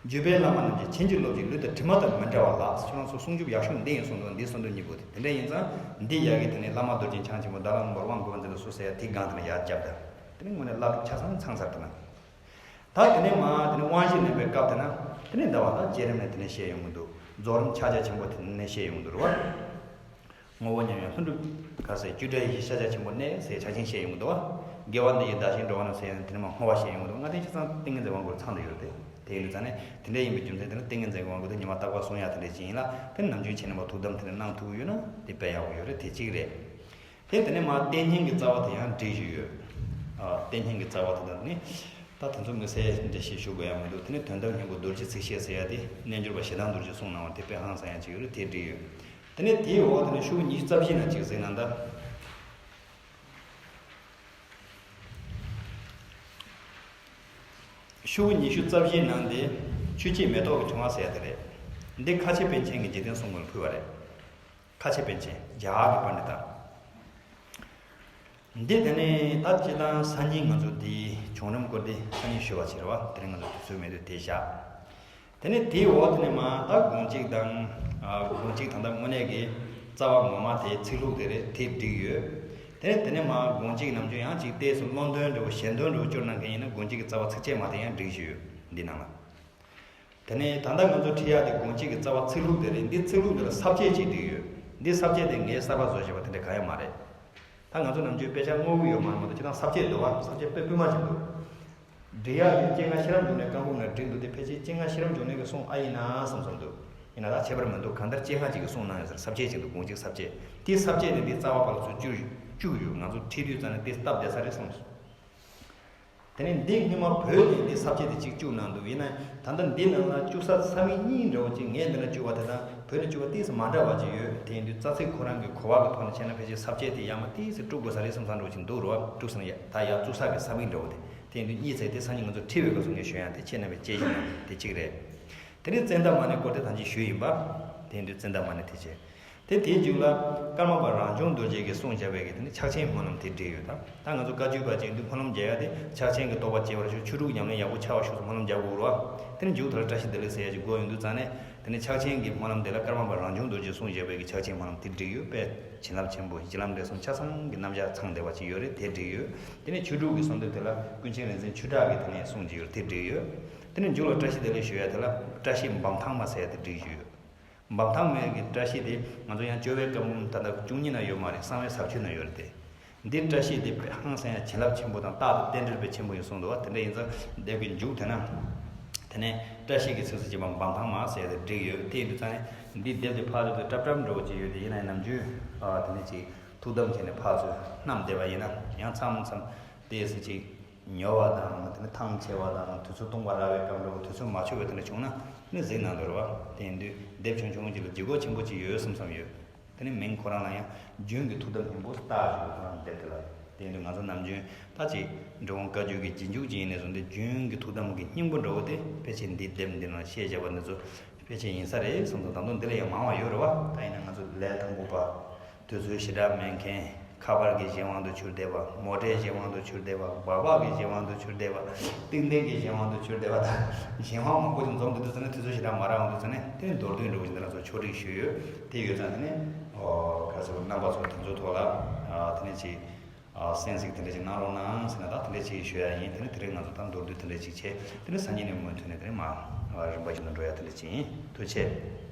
བརྒྱུད་པའི་བླ་མ་རྣམས་ཀྱིས་བྱིན་གྱིས་རློབ་ཅིང་ལུས་དང་གྲིབ་མ་དང་མི་འབྲལ་བ་ལགས། ཁྱོད་རང་ཚོ་སྲུང་སྐྱོབ་ཡག་ཤོས་འདི་ཡིན་གསུངས་འདུག་འདི་གསོལ་འདེབས་གཉིས་པོ་དེ་དེ་འདྲ་ཡིན་ཙང་། འདི་ཡ་གི་དེ་ནས་བླ་མ་རྡོ་རྗེ་འཆང་ཆེན་པོ་བདག་ལ་མངོན་པར་དབང་བསྐུར་བར་མཛད་དུ་གསོལ་ཟེར་ཡ་དེའི་སྒང་དེ་ན་ཡར་བརྒྱབ་ད། དེ་ནས་དངོས་གནས་བླ་སྒྲུབ་ཆ་ཚང་ཚང་ཚར་དེ་ན། ད་དེ་ནས་མ་དེ་ནས་དབང་བཞི་ལེན་པའི་སྐབས་དེ་ན། དེ་ནས་ཟླ་བ་དང་བསྐྱེད་རིམ་ནས་དེ་ནས་བཤད་ཡོང་གི་འདུག་རྫོགས་རིམ་ཕྱག་རྒྱ་ཆེན་པོ་དེ་ནས་བཤད་ཡོང་གི་འདུག་རེད་བ། ངོ་བོ་ཉམས་ཡང་ལྷུན་གྲུབ་ག་ཟེར། བཅུ་ཕྲག་ཡེ་ཤེས་ཤཱཀྱ་ཆེན་པོ་གནས་ཟེར་ཕྱག་ཆེན་བཤད་ཡོང་གི་འདུག་བ། དགེ་བ་འདི་ཡིས་བདག་གཞན་སྒྲོལ་བ་རྣམས་ཟེར་ཡང་དེ་ནས་མ་བསྔོ་བ་བཤད་ཡོང་གི་འདུག་ལྔ་ལྡན་ཆ་ཚང་ཏིང་ངེ་འཛིན་དབང་བསྐུར་ཚང་དུ་ཡོད་རེད་དེ། དེ་ཡིན་དུས་ཙང་ནས་དེ་འདྲ་ཡིན་པའི་རྒྱུ་མཚན་དེ་ནི་ཏིང་ངེ་འཛིན་གྱི་དབང་བསྐུར་དེ་ཉི་མ་རྟག་པར་བསྲུང་ཡ་དེ་འདྲ་ཅིག་ཡིན་ལ། དེ་ནི་ནམ་རྒྱུན་ཁྱེད་རྣམ་པ་ཐུགས་དམ་དེ་འདྲ་གནང་ཐུབ་ཀྱི་ཡོད་ན་དེ་དཔེ་ཡག་པོ་ཡོད་རེད། དེ་གཅིག་རེད། དེ་དེ་ནས་མ་བསྟན་སྙིང་གི་རྩ་བ་དེ་ཡང་བསྒྲིགས་བཞག་ཡོད། ཨ། བསྟན་སྙིང་གི་རྩ་བ་དེ་དང་ནི། ད་དེ་ཚོ་དམིགས་བསལ་འགྲེལ་བཤད་ཞུ་དགོས་ཡ་མི་འདུག་དེ་ནས་དོན་དམ་སྙིང་པོ་རྡོ་རྗེ་ཚིག་བཤད་ཟེར་ཡ་དེ་རྣལ་འབྱོར་པ་ཞེ་སྡང་རྡོ་རྗེས་གསུངས་གནང་བ་དེ་དཔེ་ཧང་སང་ཡ་ཅིག་ཡོད་རེད། དེ་བསྒྲིགས་ཡོད། དེ་ནས་དེའི་འོག་དེ་ནས་ཤོག་གུ་ཉི་ཤུ་རྩ་བཞི་ནང་ཅིག་གཟིགས་ན་ད། ཤོག་གུ་ཉི་ཤུ་རྩ་བཞིའི་ནང་དེ་ཆོས་ཀྱི་མེ་ཏོག་གི་ཕྲེང་བ་ཟེར་ཡ་དེ་རེད། འདི་ཁ་ཆེ་པཎ་ཆེན་གྱིས་འཇིག་རྟེན་གསུམ་མགོན་ལ་ཕུལ་བ་རེད། ཁ་ཆེ་པཎ་ཆེན་རྒྱ་གར་གྱི་པཎྜི་ཏ། འདི་དེ་ནས་ད་སྤྱིར་བཏང་སང་ཉིན་ང་ཚོ་འདི་བྱུང་རིམ་སྐོར་འདི་སང་ཉིན་ཞུ་བ་བྱེད་རེད་བ། དེ་རིང་ང་ཚོ་དུས་ཚོད་མེད་དུས་དེ་བཞག་དེ་ནས་དེའི་འོག་དེ་ནས་མ་ད་དགོངས་གཅིག་དང་། ཨ། དགོངས་གཅིག་དང་ད་དངོས་གནས་ཀྱི་རྩ་བ་ངོ་མ་དེ་ཚིག་ལྷུག་དེ་རེད། དེ་བསྒྲིགས་ཡོད། དེ་ནས་དེ་ནས་མ་དགོངས་གཅིག་ནམ་རྒྱུན་ཡང་ཅིག་ཏོག་ཙམ་ཀློང་དོན་འདྲ་བོ་ཞལ་འདོན་འདྲ་བོ་སྐྱོར་གནང་མཁན་ཡིན་ན་དགོངས་གཅིག་གི་རྩ་བ་ཚིགས་བཅད་མ་དེ་ཡང་བསྒྲིགས་བཞག་ཡོད་འདི་ནང་ལ། དེ་ནས་ད་ལྟ་ང་ཚོ་ཁྲིད་ཡག་དེ་དགོངས་གཅིག་གི་རྩ་བ་ཚིག་ལྷུག་དེ་རེད། འདི་ཚིག་ལྷུག་དེ་ལ་ས་བཅད་ཅིག་བསྒྲིགས་ཡོད། འདི་ས་བཅད་དེ་ངས་གསར་པ་བཟོས་བྱས་པ་དེ་འདྲ་གང་ཡང་མ་རེད། ད་ང་ཚོ་ནམ་རྒྱུན་དཔེ་ཆ་བསྔོག་གི་ཡོད་མ་རེད་མ་གཏོགས། ཁྱེད་རང་ས་བཅད་འདུག་བ། ས་བཅད་དཔེ་སྤུས་མ་ཅིག་འདུག་བསྒྲིགས་ཡག་དེ་སྤྱན་སྔ་ཤེས་རབ་འབྱུང་གནས་བཀའ་འབུམ་ནང་བསྒྲིགས་འདུག་དེ་ཕལ་ཆེར་སྤྱན་སྔ་ཤེས་རབ་འབྱུང་གནས་ཀྱི་གསུང་ཨ་ཡིན་ན་བསམ་བསམ་འདུག་ཡིན་ན་ད་ཁྱད་པར་མི་འདུག་གང་ལྟར་སྤྱན་སྔ་ཅིག་གི་གསུང་གནང་ཡོད་ཟེར། ས་བཅད་ཅིག་འདུག་དགོངས་གཅིག་ས་བཅད། དེའི་ས་བཅད་དེ་འདི་རྩ་བ་བར་ལ་ཚུར་བཅུག་བཅུག་ཡོད། ང་ཚོ་ཁྲིད་དུས་ཙང་ནས་དེ་སྟབས་བདེ་ས་རེད་བསམ་སོང་། དེ་ནས་འདི་སྔོན་མ་བོད་ནས་འདི་ས་བཅད་དེ་གཅིག་བཅུག་གནང་འདུག་ཡིན་ན་ད་ལྟ་འདི་ནང་ལ་བཅུག་ས་ས་མིང་གཉིས་འདྲ་བོ་ཅིག་ངས་འདི་ན་བཅུག་པ་དེ་དང་བོད་ནས་བཅུག་པ་ཏོག་ཙམ་མ་འདྲ་བ་ཅིག་ཡོད། དེ་ཡིན་དུས་རྩ་ཚིག་ཁོ་རང་གི་གོ་བ་གི་ཐོག་ནས་བྱས་ན་ཕལ་ཆེར་ས་བཅད་དེ་ཡར་མར་ཏོག་ཙམ་དཀྲུག་དགོས་ས་རེད་བསམ་བསམ་འདྲ་བོ་ཅིག་འདུག་རེད་བ། དཀྲུག་ས་ན་ཡ་ད་ཡར་བཅུག་ས་གི་ས་མིང་འདྲ་བོ་དེ། དེ་ཡིན་དུས་གཉིས་ཚེ་དེ་སང་ཉིན་ང་ཚོ་ཁྲིད་པའི་སྐབས་སུ་ངས་ཞུ་ཡ་དེ་ཁྱེད་རྣམ་པས་དཔྱད་ཞིབ་གནང་དེ་གཅིག་རེད། དེ་ནས་ཙནྡྲ་མ་ཎི་སྐོར་དེ་ད་ཅི་ཞུས་ཡིན་པ། དེ་ཡིན་དུས་ཙནྡྲ་མ་ཎི་དེ་བྱས། དེ་དེའི་མཇུག་ལ་ཀརྨ་པ་རང་བྱུང་རྡོ་རྗེ་གིས་གསུངས་བཞག་པའི་གི་དེ་ནི་ཕྱག་ཆེན་སྨོན་ལམ་དེ་བསྒྲིགས་ཡོད་ད། ད་ང་ཚོ་བཀའ་བརྒྱུད་པ་ཅིག་ཡིན་དུས་སྨོན་ལམ་རྒྱག་ཡ་དེ་ཕྱག་ཆེན་གྱི་རྟོགས་པ་སྐྱེ་བར་ཤོག་ཆོས་དྲུག་ཉམས་ལེན་ཡག་པོ་ཆགས་པར་ཤོག་སྨོན་ལམ་རྒྱག་དགོས་རེད་བ། དེ་ནི་མཇུག་མཐར་བཀྲ་ཤིས་བདེ་ལེགས་ཟེར་ཡ་ཅིག་དགོས་ཡོང་དུས་ཙང་ནས། དེ་ནི་ཕྱག་ཆེན་གྱི་སྨོན་ལམ་དེ་ལ་ཀརྨ་པ་རང་བྱུང་རྡོ་རྗེས་གསུངས་བཞག་པའི་གི་ཕྱག་ཆེན་སྨོན་ལམ་དེ་བསྒྲིགས་ཡོད་པས། བྱིན་རླབས་ཆེན་པོ་བྱིན་རླབས་འབྲས་གསུམ་ཆ་ཚང་གི་རྣམ་གཞག་ཚང་བསྡད་པ་ཅིག་ཡོད་རེད། དེ་བསྒྲིགས་ཡོད། དེ་ནས་ཆོས་དྲུག་གི་གསོལ་འདེབས་དེ་ལ་ཀུན་མཁྱེན་རིག་འཛིན་ཆོས་གྲགས་ཀྱིས་དེ་ནས་གསུངས་ཀྱི་ཡོད་རེད། དེ་བསྒྲིགས་ཡོད། དེ་ནས་མཇུག་ལ་བཀྲ་ཤིས་བདེ་ལེགས་ཞུ་ཡ་དེ་ལ་བཀྲ་ཤིས་འབུམ་ཐང་མ་ཟེར་ཡ་དེ་བསྒྲིགས་ཡོད། འབུམ་ཐང་མའི་གི་བཀྲ་ཤིས་དེ་ང་ཚོ་ཡང་བཅོལ་བའི་བཀའ་འབུམ་ད་ལྟ་བཅུ་གཉིས་ན་ཡོད་མ་རེད། གསང་བའི་ཟབ་ཆོས་ན་ཡོད་རེད་དེ། འདི་བཀྲ་ཤིས་དེ་དཔེ་ཧང་སང་ཡ་བྱིན་རླབས་ཆེན་པོ་དང་རྟག་ཏུ་རྟེན་འབྲེལ་དཔེ་ཆེན་པོ་ཡིན་གསུངས་འདུག་བ། དེ་འདྲ་ཡིན་ཙང་སྡེབ་ཀྱི་མཇུག་དེ་ན། དེ་ནས་བཀྲ་ཤིས་ཀྱི་ཚིགས་སུ་བཅད་པ་འབུམ་ཐང་མ་ཟེར་ཡ་དེ་བསྒྲིགས་ཡོད། དེ་ཡིན་དུས་ཙང་ནས་འདི་སྡེབ་དེ་ཕར་ཚུར་དུ་སྲབ་སྲབ་འདྲ་བོ་ཅིག་ཡོད་དེ། ཡིན་ན་ཡང་ནམ་རྒྱུན་ཨ་དེ་ནས་ཅིག་ཐུགས་དམ་བྱས་ནས་ཕར་ཚུར་བསྣམས་བསྡད་པ་ཡིན་ན་ཡང་མཚམས་མཚམས་དེ་སྲིད་ཅིག་ཉོ་བ་དང་། དེ་ནས་ཐང་ཆད་པ་དང་། དུས་ཚོད་སྟོང་པ་རག་པའི་སྐབས་འགྲོ་དུས་ཚོད་མ་ཆོད་པའི་དེ་འདྲ་བྱུང་ན་ནི་གཟིགས་གནང་དགོས་རེད་བ། དེ་ཡིན་དུས་དེབ་ཆུང་ཆུང་ཅིག་ལ་ལྗིད་ཁོག་ཆེན་པོ་ཅིག་ཡོད་བསམ་བསམ་ཡོད། དེ་ནས་མིང་ཁོ་རང་ལ་ཡང་རྒྱུན་གྱི་ཐུགས་དམ་སྙིང་པོ་རྟགས་ཞུ་ཁོ་རང་དེབ་དེ་ལ། དེ་ཡིན་དུས་ང་ཚོ་ནམ་རྒྱུན་ད་ཅིག་འབྲི་གུང་བཀའ་བརྒྱུད་ཀྱི་རྗེས་འཇུག་ཅིག་ཡིན་ནས་བཟུང་སྟེ་རྒྱུན་གྱི་ཐུགས་དམ་གྱི་སྙིང་པོ་འདྲ་བོ་དེ་ཕལ་ཆེར་འདི་དེབ་འདི་ནང་བཤད་བཞག་པ་འདི་ཚོ་ཕལ་ཆེར་ཡིན་ས་རེད་བསམ་སོང་། ད་དུང་འདི་ལས་ཡང་མང་བ་ཡོད་རེད་བ། ད་ཡིན་ན་ང་ཚོ་ལས་དང་པོ་པ། དུས་ཚོད་ཞེ་དྲག་མེད་མཁན། ཁ་པར་གྱི་གཞན་དབང་དུ་གྱུར་བསྡད་པ། མོ་ཊའི་གཞན་དབང་དུ་གྱུར་བསྡད་པ། སྦག་སྦག་གི་གཞན་དབང་དུ་གྱུར་བསྡད་པ། ཏིང་ཏིང་གི་གཞན་དབང་དུ་གྱུར་བསྡད་པ་དང་། གཞན་དབང་མང་པོ་ཞིག་འཛོམས་འདུག་དུས་ཙང་ནས་དུས་ཚོད་ཞེ་དྲག་མ་རག་འོང་དུས་ཙང་ནས་དེ་ནི་མདོར་བསྡུས་འདྲ་བོ་ཞིག་འདི་ལ་ཚོ་ཕྱོགས་སྒྲིག་ཞུས་ཡོད། དེ་ཡོད་ཙང་དེ་ནས་ཨོ་ག་ཚོད་རྣམ་པ་ཚོ་དེ་ཚོའི་ཐོག་ལ་ཨ་དེ་ནས་ཅིག་ཨ་གསན་གཟིགས་དེ་འདྲ་ཅིག་གནང་རོགས་གནང་ཟེར་ན་ད་དེ་འདྲ་ཅིག་ཞུ་ཡ་ཡིན། དེ་ནས་དེ་རིང་ང་ཚོ་ད་མདོར་བསྡུས་དེ་འདྲ་ཅིག་བྱས། དེ་ནས་སང་ཉིན་ནས་མུ་མཐུད་ནས་དེ་ནས་མ་རིམ་པ་བཞིན་དུ་འགྲོ་ཡ་དེ་འདྲ་ཅིག་ཡིན། ཐུགས་རྗེ་ཆེ།